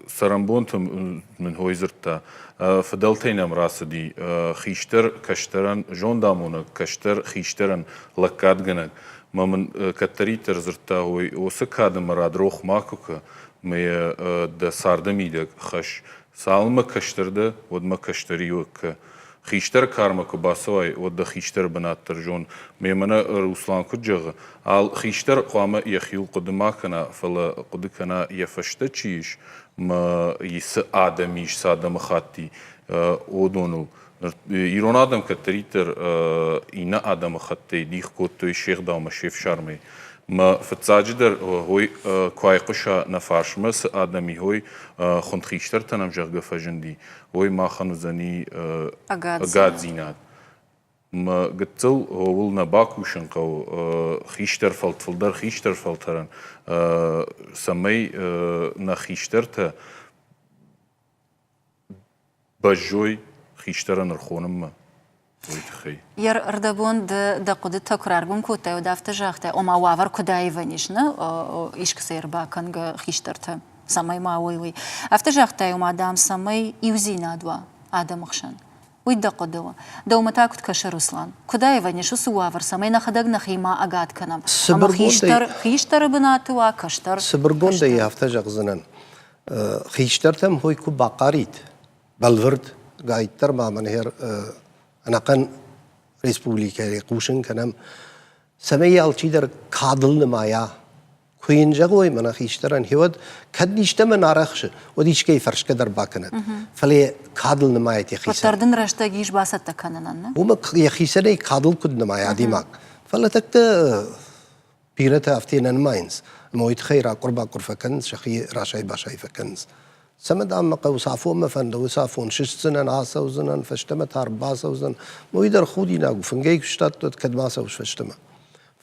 Цӕрӕнбонты мын хой дзырдта, фыдӕлтӕй нӕм рацыди хистӕр кӕстӕрӕн зондамонӕг, кӕстӕр хистӕрӕн лӕггадгӕнӕг. Мӕ мын кӕддӕриддӕр дзырдта, ой, уыцы кады мӕ рад рох макуы кӕ, мӕ дӕ царды мидӕг хӕс. Цалынмӕ кӕстӕр дӕ, уӕдмӕ кӕстӕриуӕг кӕ. Хистӕр кармӕ куы бацӕуай, уӕд дӕ хистӕры бынат дӕр зон. Ме мӕнӕ Руслан куыд зӕгъы, ал хистӕр хъуамӕ йӕхиуыл хъуыды ма кӕна, фӕлӕ хъуыды кӕна, йӕ фӕстӕ чи ис, мӕ цы адӕм ис, цы адӕмыхатт и, уыдоныл. Ирон адӕм кӕддӕриддӕр иннӕ адӕмыхӕттӕй дих кодтой се гъдаумӕ, се фсармӕй. Мӕ фыццаджыдӕр ой куы айхъуыса нӕ фарсмӕ цы адӕм и, ой хуынд хистӕртӕ нӕм зӕгъгӕ фӕзынди, ой махӕн уыдзӕни ӕгаддзинад. Мӕ гыццыл ууыл нӕ бакусын хъӕуы хистӕр фылдӕр хистӕр фӕлтӕрӕн, цӕмӕй нӕ хистӕртӕ бӕззой хистӕрӕн ӕрхонынмӕ, уый тыххӕй. Йе рдӕбон ды дӕ хъуыдытӕ куы раргом кодтай, уӕд афтӕ загътай, ома уавӕр куыд аивӕн ис, нӕ искӕцӕй ӕрбакӕнгӕ хистӕртӕ, цӕмӕй ма уой, уый. Афтӕ загътай, ома, дам, цӕмӕй иудзинад уа адӕмы хсӕн. Уый дӕ хъуыды у. Дӕумӕ та куыд кӕсы, Руслан? Куыд аивӕн ис уыцы уавӕр, цӕмӕй нӕхӕдӕг нӕхи ма ӕгад кӕнӕм? Ӕмӕ хистӕр хистӕры бынаты уа, кӕстӕр. Цыбыргондӕй афтӕ зӕгъдзынӕн. Хистӕртӕм хой куы бахъарид, бӕлвырд, гайддӕр ма мӕн ӕнӕхъӕн республикӕйы хъусын кӕнӕм, цӕмӕй алчидӕр кадыл нымайа. Куы йын зӕгъой мӕнӕ хистӕрӕн, уӕд кӕд истӕмӕн арӕхсы, уӕд искӕй фӕрсгӕ дӕр бакӕнӕд. Фӕлӕ кадыл нымайӕт йӕхицӕн. Уӕддӕр дын рӕстӕг ис бацӕттӕ кӕнынӕн, нӕ? Уымӕ йӕхицӕнӕй кадыл куыд нымайа адӕймаг. Фӕлӕ тӕккӕ бирӕтӕ афтӕ нӕ нымайынц, ӕмӕ уый тыххӕй ракъуыр-бакъуыр фӕкӕнынц, сӕхи расай-басай фӕкӕнынц. Цӕмӕ, дам, мӕ хъӕуы цы афонмӕ фӕнды, уыцы афон сыстдзынӕн, ацӕудзынӕн, фӕстӕмӕ та ӕрбацӕудзынӕн. Уый дӕр худинаг у, фынгӕй куы стадтат, кӕд ма цӕуыс фӕстӕмӕ.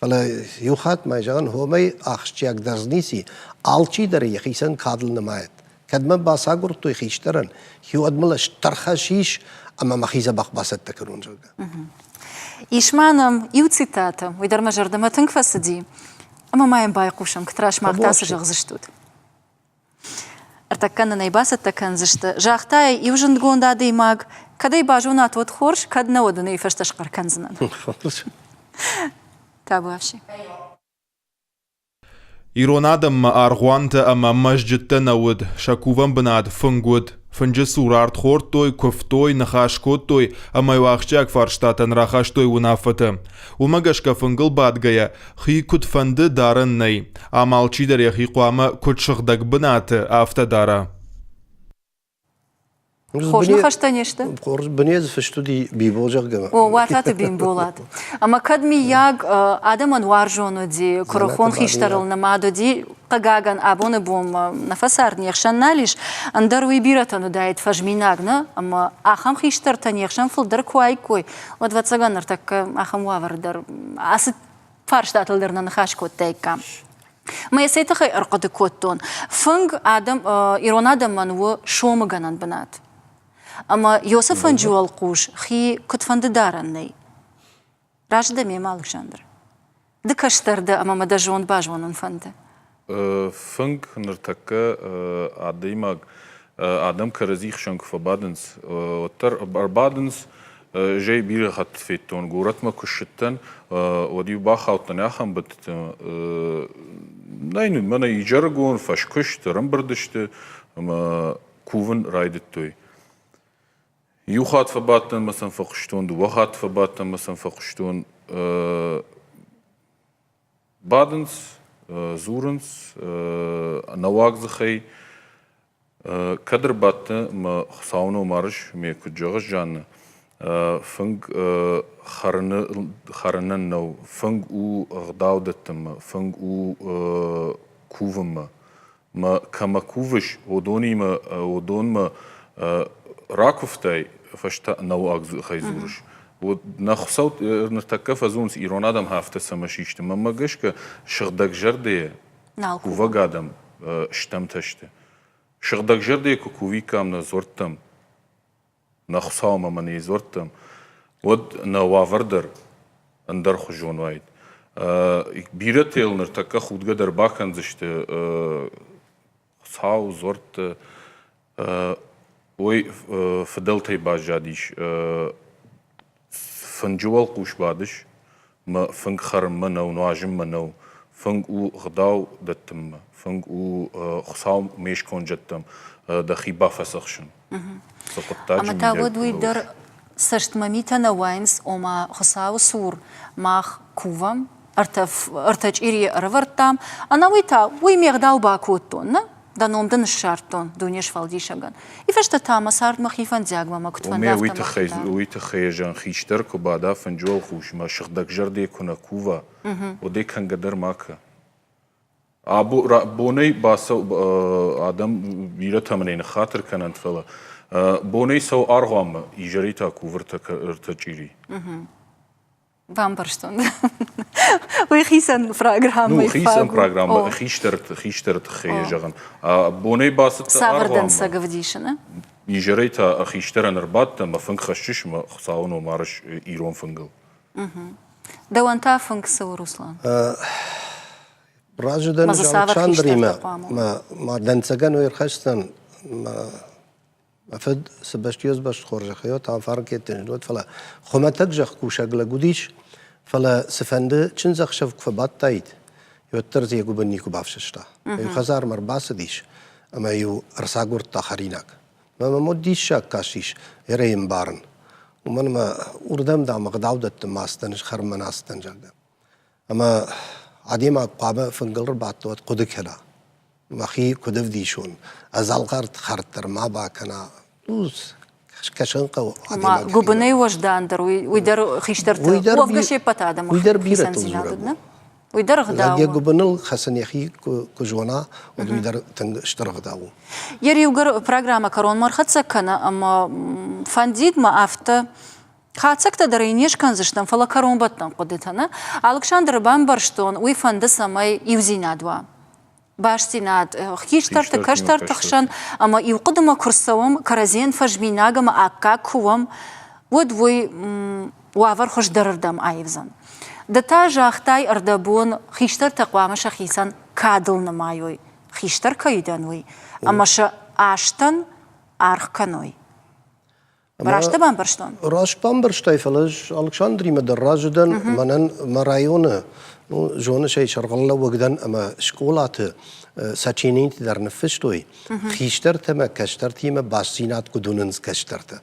Фӕлӕ иу хатт ма зӕгъын, уымӕй ахсджиагдӕр ницы, алчи дӕр йӕхицӕн кадыл нымайӕд. Кӕд мӕ бацагуырдтой хистӕрӕн, уӕд мыл стыр хӕс ис ӕмӕ мӕхи дзӕбӕх бацӕттӕ кӕнон, зӕгъгӕ. Ис ма нӕм иу цитатӕ, уый дӕр мӕ зӕрдӕмӕ тынг фӕцыди, ӕмӕ ма йӕм байхъусӕм, куыд мах та цы зӕгъдзыстут. Ӕртӕккӕ нын ӕй бацӕттӕ кӕндзысты, загъта иу зындгонд адӕймаг. Кӕд ӕй базонат, уӕд хорз, кӕд нӕ, уӕд ын ӕй фӕстӕ схъӕр кӕндзынӕн. Табуафси. Ирон адӕммӕ аргъуантӕ ӕмӕ мӕзджыттӕ нӕ уыд, сӕ кувӕн бынат фынг уыд. Фынджы цур ард хордтой, куывтой, ныхас кодтой ӕмӕ-иу ахсджиаг фарстатӕн рахастой уынаффӕтӕ. Уымӕ гӕсгӕ фынгыл бадгӕйӕ, хи куыд фӕнды дарӕн нӕй. Ам алчидӕр йӕхи хъуамӕ куыд сыгъдӕг бынаты, афтӕ дара. Хорз ныхӕстӕ не сты? Хорз, бынӕй дзы фыст уыди Бибо, зӕгъгӕ. О, Уататы Бимболат. Ӕмӕ кӕд миййаг адӕмӕн уарзон уыди, куырыхон хистӕрыл нымад уыди, хъыгагӕн, абоны бонмӕ нӕ фӕцард, не хсӕн нал ис, ӕндӕр уый бирӕтӕн уыдаид фӕзминаг, нӕ? Ӕмӕ ахӕм хистӕртӕ не хсӕн фылдӕр куы уаиккой, уӕд, ӕвӕццӕгӕн, ныртӕккӕ ахӕм уавӕры дӕр ацы фарстатыл дӕр нӕ ныхас кодтаиккам. Мӕ цӕй тыххӕй ӕрхъуыды кодтон? Фынг адӕм, ирон адӕмӕн у сомыгӕнӕн бынат. Ӕмӕ Йосы фынджы уӕлхъус хи куыдфӕнды дарӕн нӕй. Разы дӕ мемӕ, Алыксандр? Ды кӕстӕр дӕ ӕмӕ мӕ дӕ зонд базонын фӕнды. Фынг ныртӕккӕ адӕймаг, адӕм кӕрӕдзи хсӕн куы фӕбадынц, уӕддӕр ӕрбадынц Зӕй бирӕ хатт федтон, горӕтмӕ куы ссыдтӕн, уӕд-иу бахаудтӕн ахӕм бынтыты. Нӕй нын, мӕнӕ изӕрыгон фӕскуыст ӕрӕмбырд сты ӕмӕ кувын райдыдтой. Иу хатт фӕбадтӕн ӕмӕ сӕм фӕхъуыстон, дыууӕ хатты фӕбадтӕн ӕмӕ сӕм фӕхъуыстон. Бадынц, дзурынц нӕуӕг дзыхӕй. Кӕд ӕрбадтӕ мӕ Хуыцауы ном арыс, ме куыд зӕгъыс, Жаннӕ, фынг хӕрыны, хӕрынӕн нӕу. Фынг у ӕгъдау дӕттынмӕ, фынг у кувынмӕ. Мӕ кӕмӕ кувыс, уыдонимӕ, уыдонмӕ ракуывтай, фӕстӕ нӕуӕг дзыхӕй дзурыс. Нӕ Хуыцау ныртӕккӕ фӕдзурынц, ирон адӕм афтӕ цӕмӕ систы. Мӕнмӕ гӕсгӕ, сыгъдӕгзӕрдӕйӕ кувӕг адӕм стӕмтӕ сты. Сыгъдӕгзӕрдӕйӕ куы кувиккам нӕ дзуӕрттӕм, нӕ Хуыцаумӕ ӕмӕ нӕ дзуӕрттӕм, уӕд нӕ уавӕр дӕр ӕндӕрхуызон уаид. Бирӕтӕ йыл ныртӕккӕ худгӕ дӕр бакӕндзысты Хуыцау, дзуӕртты. Уый фыдӕлтӕй баззадис Фынджы уӕлхъус бадыс, мӕ фынг хӕрынмӕ нӕу, нуазынмӕ нӕу. Фынг у ӕгъдау дӕттынмӕ, фынг у Хуыцау ме сконд зӕдтӕм дӕхи бафӕдзӕхсын. Цы хъуыддаджы Ӕмӕ та уӕд уый дӕр цӕстмӕ митӕ нӕ уайынц, ома Хуыцауы цур мах кувӕм, ӕртӕ чъирийы ӕрӕвӕрдтам, ӕнӕуый та уый ме гъдау бакодтон, нӕ? Дӕ ном дын ссардтон дуне сфӕлдисӕгӕн. И фӕстӕ та мӕ цард мӕхи фӕндиагмӕ мӕ куыд фӕнда, уый тыххӕй, уый тыххӕй ӕз хистӕр куы бада фынджы уӕлхъус мӕ сыгъдӕгзӕрдӕ куы нӕ кува, уӕд ӕй кӕнгӕ дӕр ма кӕ. Бонӕй бацӕу, адӕм бирӕтӕ мын ӕй ныххатыр кӕнӕнт, фӕлӕ бонӕй цӕуы аргъуанмӕ, изӕрӕй та кувы ӕртӕ чъири. Бамбӕрстон. Уый хицӕн программӕйы Ну, хицӕн программӕ, хистӕрты, хистӕры тыххӕй зӕгъын. Бонӕй бацыдтӕ Цавӕр дӕнцӕг ӕвдисыны? Изӕрӕй та хистӕрӕн ӕрбадтӕ мӕ фынг хӕссыс мӕ Хуыцауы ном арыс ирон фынгыл. Дӕуӕн та фынг цы у, Руслан? Разы дӕн Александримӕ. Мӕ дӕнцӕгӕн уый ӕрхӕсдзӕн Мӕ фыд цы бӕстиозбӕст хорзӕхӕй уыд, ахӕм фарнкеттӕн зын уыд, фӕлӕ хуымӕтӕг зӕхкусӕг лӕг уыдис, фӕлӕ цыфӕнды чындзӕхсӕв куы фӕбадтаид, уӕддӕр дзы йӕ гуыбын никуы бафсӕста. Иу хӕдзармӕ ӕрбацыдис ӕмӕ-иу ӕрцагуырдта хӕринаг. Мӕ мӕм уӕд диссаг кастис ӕрӕй ӕмбарын. Уымӕн ӕмӕ уырдӕм, дам, ӕгъдау дӕттынмӕ ацыдтӕн, ӕз хӕрынмӕ нӕ ацыдтӕн, зӕгъгӕ. Ӕмӕ адӕймаг хъуамӕ фынгыл ӕрбадт, уӕд хъуыды кӕна, мӕхи куыд ӕвдисон, ӕдзӕлгъӕрд хӕрд дӕр ма бакӕна. Кӕсын хъӕуы адӕймаг. Гуыбынӕй уӕздандӕр, уый дӕр хистӕрты, уӕвгӕ се ппӕт адӕмы уый дӕр бирӕтыл дзурӕг у. Уый дӕр ӕгъдау Лӕг йӕ гуыбыныл хӕцын йӕхи куы зона, уӕд уый дӕр тынг стыр ӕгъдау у. Йӕ риугӕр программӕ кӕронмӕ ӕрхӕццӕ кӕны ӕмӕ фӕндид мӕ афтӕ Хатдзӕгтӕ дӕр ӕй не скӕндзыстӕм, фӕлӕ кӕронбӕттӕн хъуыдытӕ нӕ. Алыксандры бамбӕрстон, уый фӕнды, цӕмӕй иудзинад уа. Бастдзинад хистӕрты, кӕстӕрты хсӕн ӕмӕ иу хъуыдымӕ куы рцӕуӕм, кӕрӕдзийӕн фӕзминаг ӕмӕ аккаг куы уӕм, уӕд уый уавӕр хуыздӕрырдӕм аивдзӕн. Ды та загътай ӕрдӕбон, хистӕртӕ хъуамӕ сӕхицӕн кадыл нымайой, хистӕр кӕй дӕн, уый, ӕмӕ сӕ азтӕн аргъ кӕной. Раст дӕ бамбӕрстон? Раст бамбӕрстай, фӕлӕ ӕз Алыксандримӕ дӕр разы дӕн. Мӕнӕн мӕ районы, ну, зоныс ӕй, сӕргълӕууӕг дӕн ӕмӕ скъолаты сочинениты дӕр ныффыстой, хистӕртӕ ӕмӕ кӕстӕртимӕ бастдзинад куыд уынынц кӕстӕртӕ.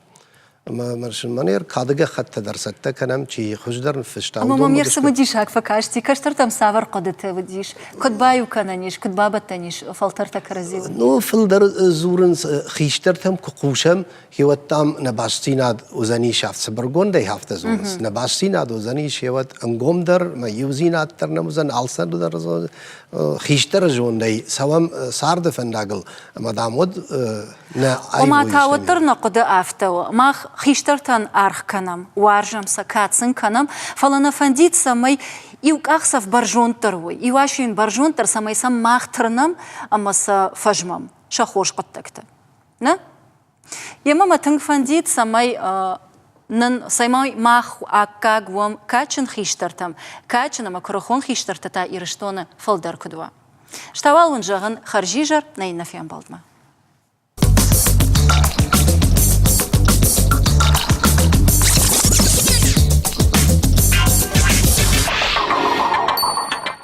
Ӕмӕ манер кады гӕххӕттӕ дӕр цӕттӕ кӕнӕм, чи хуыздӕр ныффыста. Ӕмӕ мӕм йе цымыдисаг фӕкасти, кӕстӕртӕм цавӕр хъуыдытӕ уыдис, куыд баиу кӕнӕн ис, куыд бабӕттӕн ис фӕлтӕртӕ кӕрӕдзиуыл? Ну, фылдӕр дзурынц, хистӕртӕм куы хъусӕм, хиуӕттӕм нӕ бастдзинад уыдзӕнис афтӕ цыбыргондӕй афтӕ дзурынц. Нӕ бастдзинад уыдзӕнис хиуӕт ӕнгомдӕр, мӕ иудзинад дӕр нӕм уыдзӕн, алцӕдӕр дӕр хистӕры зондӕй цӕуӕм царды фӕндагыл, ӕмӕ дам уӕд нӕ Ома та уӕддӕр нӕ хъуыды афтӕ у, мах хистӕртӕн аргъ кӕнӕм, уарзӕм сӕ, кад сын кӕнӕм, фӕлӕ нӕ фӕндид, цӕмӕй иу къахдзӕф бӕрзонддӕр уой, иу асин бӕрзонддӕр, цӕмӕй сӕм мах тырнӕм ӕмӕ сӕ фӕзмӕм сӕ хорз хъуыддӕгты. Нӕ? Йемӕ мӕ тынг фӕндид, цӕмӕй нын, цӕмӕй мах аккаг уӕм кадджын хистӕртӕм, кадджын ӕмӕ куырыхон хистӕртӕ та Ирыстоны фылдӕр куыд уа. Стӕй уал уын зӕгъын хӕрзизӕр нӕ иннӕ фембӕлдмӕ.